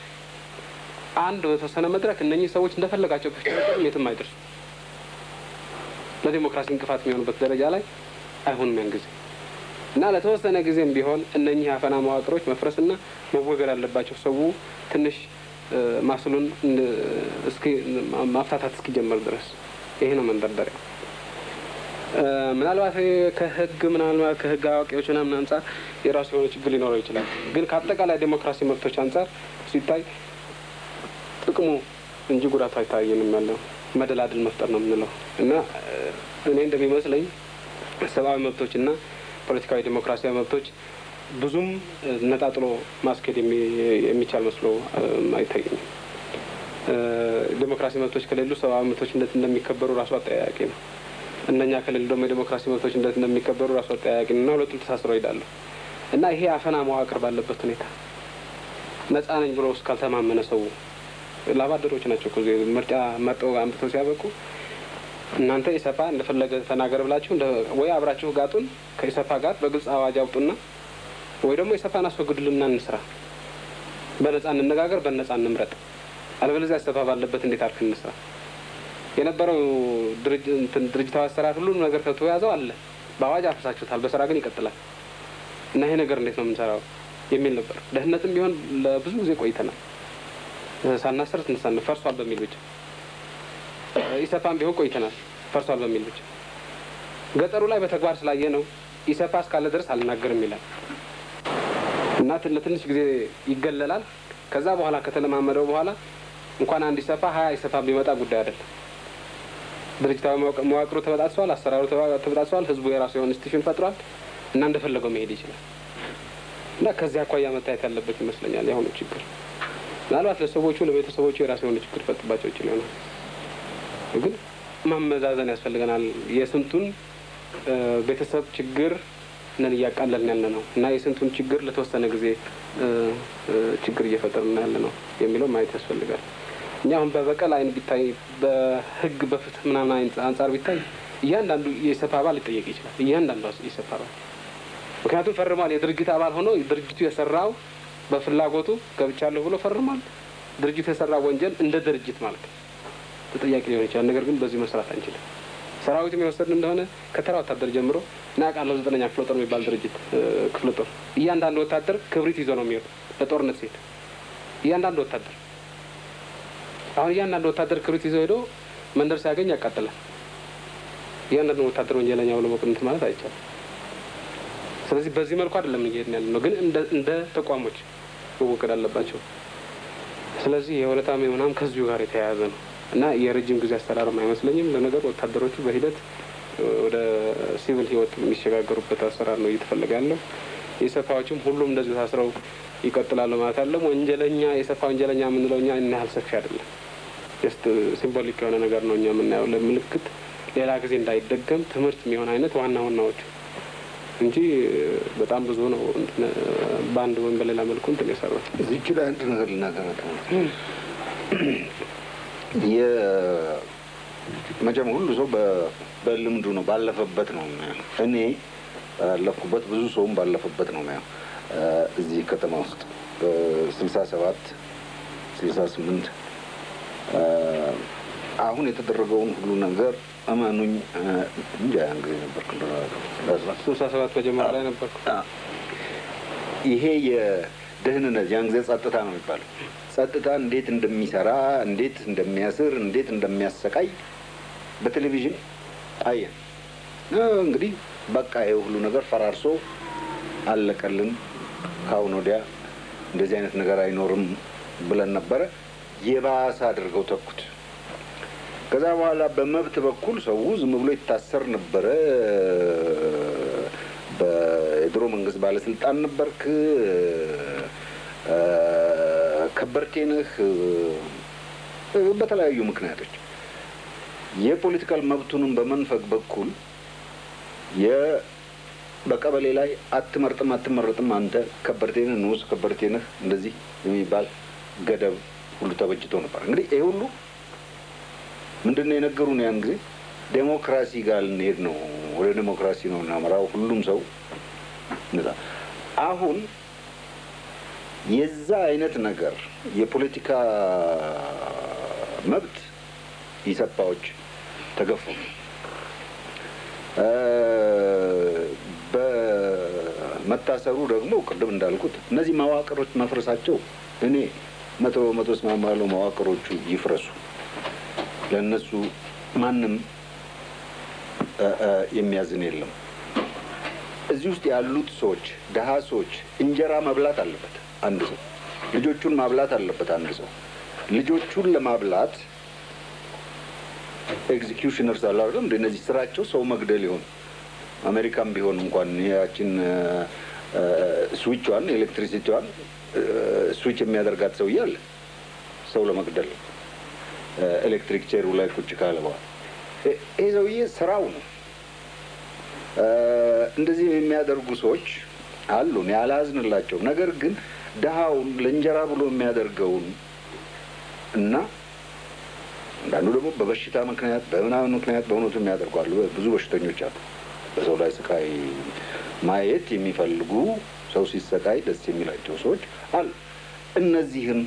አንድ በተወሰነ መድረክ እነኚህ ሰዎች እንደፈለጋቸው ከፈለጉ የትም አይደርሱ። ለዲሞክራሲ እንቅፋት የሚሆኑበት ደረጃ ላይ አይሆንም ያን ጊዜ። እና ለተወሰነ ጊዜም ቢሆን እነኚህ አፈና መዋቅሮች መፍረስና መወገድ አለባቸው። ሰው ትንሽ ማስሉን እስኪ ማፍታታት እስኪጀምር ድረስ ይሄ ነው መንደርደሪያው። ምናልባት ከህግ አዋቂዎች ምናምን አንጻር የራሱ የሆነ ችግር ሊኖረው ይችላል። ግን ከአጠቃላይ ዴሞክራሲ መብቶች አንጻር ሲታይ ጥቅሙ እንጂ ጉዳቱ አይታየንም። ያለው መደላድል መፍጠር ነው የምንለው። እና እኔ እንደሚመስለኝ ሰብአዊ መብቶችና ፖለቲካዊ ዴሞክራሲያዊ መብቶች ብዙም ነጣጥሎ ማስኬድ የሚቻል መስሎ አይታየኝም። ዴሞክራሲ መብቶች ከሌሉ ሰብአዊ መብቶች እንዴት እንደሚከበሩ ራሱ አጠያያቂ ነው። እነኛ ከሌሉ ደግሞ የዴሞክራሲ መብቶች እንዴት እንደሚከበሩ ራሱ አጠያያቂ ነው እና ሁለቱም ተሳስረው ይሄዳሉ። እና ይሄ አፈና መዋቅር ባለበት ሁኔታ ነጻ ነኝ ብሎ እስካልተማመነ ሰው፣ ላባደሮች ናቸው እኮ ምርጫ መርጠው አምጥተው ሲያበቁ፣ እናንተ ኢሰፓ እንደፈለገ ተናገር ብላችሁ ወይ አብራችሁ ጋጡን ከኢሰፓ ጋር በግልጽ አዋጅ አውጡና ወይ ደግሞ ኢሰፓን አስወግዱልና እንስራ፣ በነጻ እንነጋገር፣ በነጻ እንምረጥ። አለበለዚያ ኢሰፓ ባለበት እንዴት አድርገን እንስራ? የነበረው ድርጅታዊ አሰራር ሁሉንም ነገር ከተያዘው አለ። በአዋጅ አፍርሳችሁታል፣ በስራ ግን ይቀጥላል። እና ይሄ ነገር እንዴት ነው የምንሰራው የሚል ነበር። ደህንነትም ቢሆን ለብዙ ጊዜ ቆይተናል ሳናስር ስንሳን ፈርሷል በሚል ብቻ። ኢሰፓም ቢሆን ቆይተናል ፈርሷል በሚል ብቻ። ገጠሩ ላይ በተግባር ስላየ ነው ኢሰፓ እስካለ ድረስ አልናገርም ይላል እና ለትንሽ ጊዜ ይገለላል። ከዛ በኋላ ከተለማመደው በኋላ እንኳን አንድ ኢሰፓ 20 ኢሰፓ ቢመጣ ጉዳይ አይደለም። ድርጅታዊ መዋቅሩ ተበጣጥሷል፣ አሰራሩ ተበጣጥሷል። ህዝቡ የራሱ የሆነ institution ፈጥሯል እና እንደፈለገው መሄድ ይችላል። እና ከዚህ አኳያ መታየት ያለበት ይመስለኛል የአሁኑ ችግር። ምናልባት ለሰዎቹ ለቤተሰቦቹ የራሱ የሆነ ችግር ፈጥባቸው ይችል ይሆናል። ግን ማመዛዘን ያስፈልገናል። የስንቱን ቤተሰብ ችግር ነን እያቃለልን ያለ ነው እና የስንቱን ችግር ለተወሰነ ጊዜ ችግር እየፈጠርን ያለ ነው የሚለው ማየት ያስፈልጋል። እኛ አሁን በበቀል አይን ቢታይ፣ በህግ በፍትህ ምናምን አይን አንጻር ቢታይ እያንዳንዱ የኢሰፓ አባል ሊጠየቅ ይችላል። እያንዳንዱ የኢሰፓ አባል፣ ምክንያቱም ፈርሟል። የድርጅት አባል ሆኖ ድርጅቱ የሰራው በፍላጎቱ ገብቻለሁ ብሎ ፈርሟል። ድርጅቱ የሰራው ወንጀል እንደ ድርጅት ማለት ነው ተጠያቂ ሊሆን ይችላል። ነገር ግን በዚህ መስራት አንችልም። ሰራዊትም የወሰድን እንደሆነ ከተራ ወታደር ጀምሮ እና አውቃለሁ፣ ዘጠነኛ ክፍለ ጦር የሚባል ድርጅት ክፍለ ጦር እያንዳንዱ ወታደር ክብሪት ይዞ ነው የሚሄዱ ለጦርነት ሲሄድ። እያንዳንዱ ወታደር፣ አሁን እያንዳንዱ ወታደር ክብሪት ይዞ ሄዶ መንደር ሲያገኝ ያቃጥላል። እያንዳንዱ ወታደር ወንጀለኛ ብሎ መቅንት ማለት አይቻልም። ስለዚህ በዚህ መልኩ አይደለም እየሄድን ያለ ነው፣ ግን እንደ ተቋሞች መወገድ አለባቸው። ስለዚህ የሆለታም የምናም ከዚሁ ጋር የተያያዘ ነው እና የረጅም ጊዜ አሰራርም አይመስለኝም። ለነገሩ ወታደሮቹ በሂደት ወደ ሲቪል ህይወት የሚሸጋገሩበት አሰራር ነው እየተፈለገ ያለው። የኢሰፓዎችም ሁሉም እንደዚሁ ታስረው ይቀጥላሉ ማለት አይደለም። ወንጀለኛ፣ የኢሰፓ ወንጀለኛ የምንለው እኛ ያን ያህል ሰፊ አይደለም። Just symbolic የሆነ ነገር ነው እኛ የምናየው፣ ለምልክት ሌላ ጊዜ እንዳይደገም ትምህርት የሚሆን አይነት ዋና ዋናዎቹ እንጂ በጣም ብዙ ነው በአንድ ወይም በሌላ መልኩ እንትን የሰሩት። እዚች ላይ አንድ ነገር ልናገር። መቼም ሁሉ ሰው በልምዱ ነው፣ ባለፈበት ነው የሚያየው። እኔ ባለፍኩበት፣ ብዙ ሰውም ባለፈበት ነው የሚያየው። እዚህ ከተማ ውስጥ በ67፣ 68 አሁን የተደረገውን ሁሉ ነገር እመኑኝ፣ እንጃ ያን ጊዜ ነበርኩ። 67 መጀመሪያ ላይ ነበርኩ። ይሄ የደህንነት ያን ጊዜ ጸጥታ ነው የሚባለው። ጸጥታ እንዴት እንደሚሰራ፣ እንዴት እንደሚያስር፣ እንዴት እንደሚያሰቃይ በቴሌቪዥን አየን። እንግዲህ በቃ ይሄ ሁሉ ነገር ፈራርሶ አለቀልን፣ ከአሁን ወዲያ እንደዚህ አይነት ነገር አይኖርም ብለን ነበረ። የባሰ አድርገው ተኩት። ከዛ በኋላ በመብት በኩል ሰው ዝም ብሎ ይታሰር ነበረ። የድሮ መንግስት ባለስልጣን ነበርክ፣ ከበርቴ ነህ፣ በተለያዩ ምክንያቶች የ political መብቱንም በመንፈግ በኩል በቀበሌ ላይ አትመርጥም አትመረጥም፣ አንተ ከበርቴ ነህ፣ ንዑስ ከበርቴ ነህ፣ እንደዚህ የሚባል ገደብ ሁሉ ተበጅቶ ነበር። እንግዲህ ይሄ ሁሉ ምንድን ነው የነገሩን? ያን ጊዜ ዴሞክራሲ ጋር ልንሄድ ነው፣ ወደ ዴሞክራሲ ነው እናመራው፣ ሁሉም ሰው አሁን የዛ አይነት ነገር የፖለቲካ መብት ኢሰፓዎች ተገፉ። በመታሰሩ ደግሞ ቅድም እንዳልኩት እነዚህ መዋቅሮች መፍረሳቸው እኔ 100% እስማማለሁ። መዋቅሮቹ ይፍረሱ፣ ለእነሱ ማንም የሚያዝን የለም። እዚህ ውስጥ ያሉት ሰዎች ደሃ ሰዎች እንጀራ መብላት አለበት አንድ ሰው፣ ልጆቹን ማብላት አለበት አንድ ሰው። ልጆቹን ለማብላት executioners አሉ አይደለም? እነዚህ ስራቸው ሰው መግደል ይሆን። አሜሪካም ቢሆን እንኳን ያችን switch ዋን electricity ዋን switch የሚያደርጋት ሰውዬ አለ፣ ሰው ለመግደል electric chair ኡ ላይ ቁጭ ካለ በኋላ ይሄ ሰውዬ ስራው ነው። እንደዚህ የሚያደርጉ ሰዎች አሉ። እኔ አላዝንላቸውም። ነገር ግን ድሃውን ለእንጀራ ብሎ የሚያደርገውን እና አንዳንዱ ደግሞ በበሽታ ምክንያት በምናምን ምክንያት በእውነቱ የሚያደርጉ አሉ። ብዙ በሽተኞች አሉ። በሰው ላይ ስቃይ ማየት የሚፈልጉ፣ ሰው ሲሰቃይ ደስ የሚላቸው ሰዎች አሉ። እነዚህን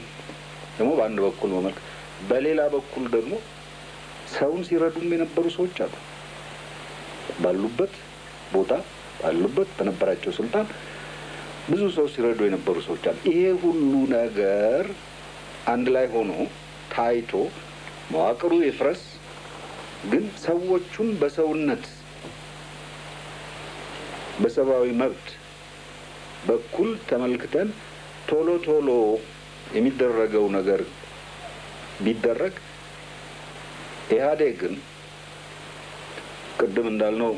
ደግሞ በአንድ በኩል መመልከት፣ በሌላ በኩል ደግሞ ሰውን ሲረዱም የነበሩ ሰዎች አሉ። ባሉበት ቦታ ባሉበት በነበራቸው ስልጣን ብዙ ሰው ሲረዱ የነበሩ ሰዎች አሉ። ይሄ ሁሉ ነገር አንድ ላይ ሆኖ ታይቶ መዋቅሩ ይፍረስ፣ ግን ሰዎቹን በሰውነት በሰብአዊ መብት በኩል ተመልክተን ቶሎ ቶሎ የሚደረገው ነገር ቢደረግ ኢህአዴግን ቅድም እንዳልነው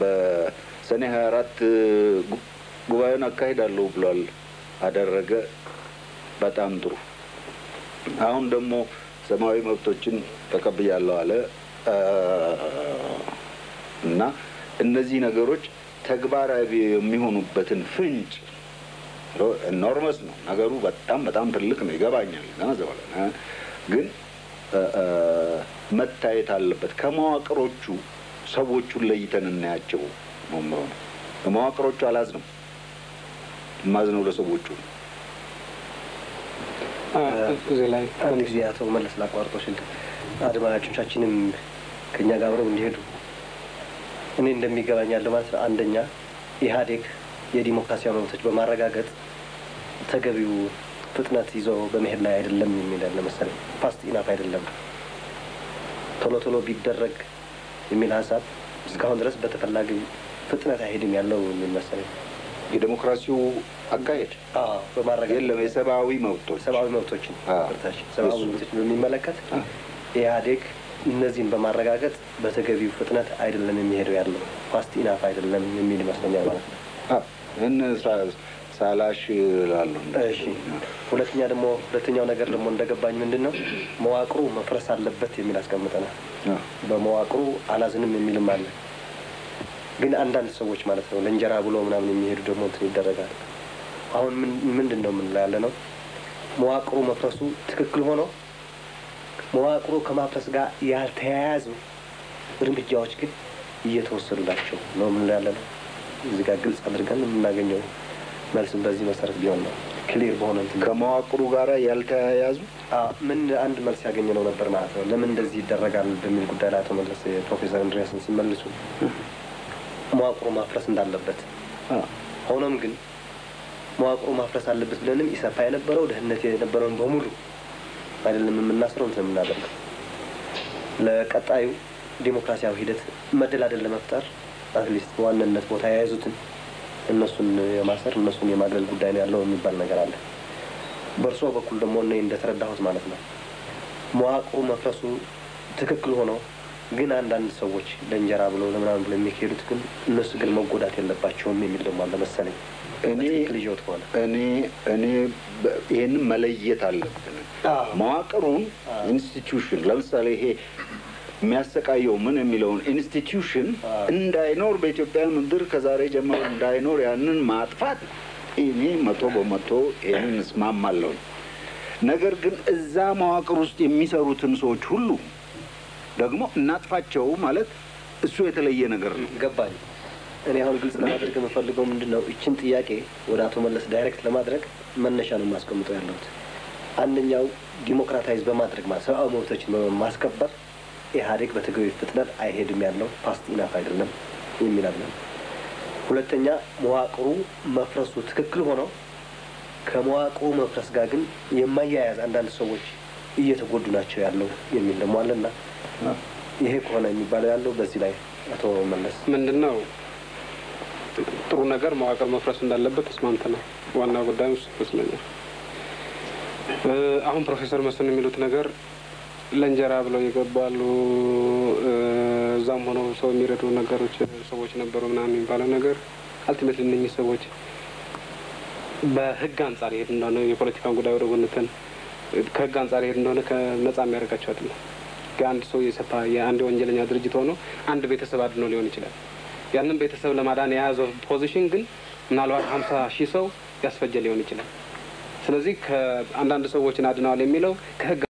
በሰኔ 24 ጉባኤውን አካሂዳለሁ ብሏል። አደረገ። በጣም ጥሩ። አሁን ደግሞ ሰብአዊ መብቶችን ተቀብያለሁ አለ እና እነዚህ ነገሮች ተግባራዊ የሚሆኑበትን ፍንጭ enormous ነው ነገሩ። በጣም በጣም ትልቅ ነው፣ ይገባኛል። ግን መታየት አለበት። ከመዋቅሮቹ ሰዎቹን ለይተን እናያቸው ነው የምለው። ለመዋቅሮቹ አላዝንም፣ የማዝነው ለሰዎቹ። እዚህ ላይ አንድ ጊዜ አቶ መለስ ላቋርጦ ስል አድማጮቻችንም ከኛ ጋር አብረው እንዲሄዱ እኔ እንደሚገባኝ ያለው ማለት ነው። አንደኛ ኢህአዴግ የዲሞክራሲያዊ መብቶች በማረጋገጥ ተገቢው ፍጥነት ይዞ በመሄድ ላይ አይደለም የሚል አለ መሰለኝ። Fast enough አይደለም፣ ቶሎ ቶሎ ቢደረግ የሚል ሀሳብ እስካሁን ድረስ በተፈላጊ ፍጥነት አይሄድም ያለው የሚል መሰለኝ። የዴሞክራሲው አካሄድ በማረጋገጥ የለም የሰብአዊ መብቶች ሰብአዊ መብቶችን ሰብአዊ መብቶችን በሚመለከት ኢህአዴግ እነዚህን በማረጋገጥ በተገቢው ፍጥነት አይደለም የሚሄደው ያለው፣ fast enough አይደለም የሚል ይመስለኛል ማለት ነው። ይህን ሳላሽ እላለሁ። እሺ፣ ሁለተኛ ደግሞ ሁለተኛው ነገር ደግሞ እንደገባኝ ምንድን ነው መዋቅሩ መፍረስ አለበት የሚል አስቀምጠናል። በመዋቅሩ አላዝንም የሚልም አለ። ግን አንዳንድ ሰዎች ማለት ነው ለእንጀራ ብሎ ምናምን የሚሄዱ ደግሞ እንትን ይደረጋል። አሁን ምንድን ነው የምንለው ያለ ነው መዋቅሩ መፍረሱ ትክክል ሆኖ መዋቅሩ ከማፍረስ ጋር ያልተያያዙ እርምጃዎች ግን እየተወሰዱ ናቸው ነው የምንለው ያለ ነው። እዚህ ጋር ግልጽ አድርገን የምናገኘው መልስም በዚህ መሰረት ቢሆን ነው። Clear በሆነ እንትን ከመዋቅሩ ጋር ያልተያያዙ ምን አንድ መልስ ያገኘ ነው ነበር ማለት ነው። ለምን እንደዚህ ይደረጋል በሚል ጉዳይ ላይ አቶ መለስ ፕሮፌሰር እንድሪያስን ሲመልሱ መዋቅሩ ማፍረስ እንዳለበት፣ ሆኖም ግን መዋቅሩ ማፍረስ አለበት ብለንም ኢሰፓ የነበረው ደህንነት የነበረውን በሙሉ አይደለም የምናስረው እንትን የምናደርገው ለቀጣዩ ዲሞክራሲያዊ ሂደት መደላደል ለመፍጠር at least በዋናነት ቦታ የያዙትን እነሱን የማሰር እነሱን የማግለል ጉዳይ ነው ያለው የሚባል ነገር አለ። በእርስዎ በኩል ደግሞ እኔ እንደተረዳሁት ማለት ነው መዋቅሩ መፍረሱ ትክክል ሆኖ ግን አንዳንድ ሰዎች ለእንጀራ ብሎ ለምናምን ብሎ የሚካሄዱት ግን እነሱ ግን መጎዳት የለባቸውም የሚል ደግሞ አለ መሰለኝ። እኔ ይሄንን መለየት አለብን። መዋቅሩን institution ለምሳሌ ይሄ የሚያሰቃየው ምን የሚለውን institution እንዳይኖር በኢትዮጵያ ምድር ከዛሬ ጀምሮ እንዳይኖር ያንን ማጥፋት እኔ 100% ይሄንን እስማማለሁ። ነገር ግን እዛ መዋቅር ውስጥ የሚሰሩትን ሰዎች ሁሉ ደግሞ እናጥፋቸው ማለት እሱ የተለየ ነገር ነው። ገባኝ። እኔ አሁን ግልጽ ለማድረግ የምፈልገው ምንድነው እቺን ጥያቄ ወደ አቶ መለስ direct ለማድረግ መነሻ ነው የማስቀምጠው ያለሁት። አንደኛው democratize በማድረግ ማለት ሰብአዊ መብቶችን በማስከበር ኢህአዴግ በተገቢ ፍጥነት አይሄድም ያለው fast enough አይደለም የሚል አለ። ሁለተኛ መዋቅሩ መፍረሱ ትክክል ሆኖ ከመዋቅሩ መፍረስ ጋር ግን የማያያዝ አንዳንድ ሰዎች እየተጎዱ ናቸው ያለው የሚል ደግሞ አለና ይሄ ከሆነ የሚባለው ያለው በዚህ ላይ አቶ መለስ ምንድነው ጥሩ ነገር መዋቅር መፍረስ እንዳለበት ተስማምተናል። ዋናው ጉዳይ እሱ ይመስለኛል። አሁን ፕሮፌሰር መስፍን የሚሉት ነገር ለእንጀራ ብለው ይገባሉ፣ እዛም ሆነው ሰው የሚረዱ ነገሮች ሰዎች ነበሩ ምናምን የሚባለው ነገር ultimately እነኚህ ሰዎች በህግ አንጻር ይሄድ እንደሆነ የፖለቲካን ጉዳይ ወደ ጎን ትተን ከህግ አንጻር ይሄድ እንደሆነ ከነጻ የሚያደርጋቸው አይደለም። አንድ ሰው የሰፋ የአንድ ወንጀለኛ ድርጅት ሆኖ አንድ ቤተሰብ አድኖ ሊሆን ይችላል። ያንን ቤተሰብ ለማዳን የያዘው position ግን ምናልባት 50,000 ሰው ያስፈጀ ሊሆን ይችላል። ስለዚህ ከአንዳንድ ሰዎችን አድነዋል የሚለው ከህግ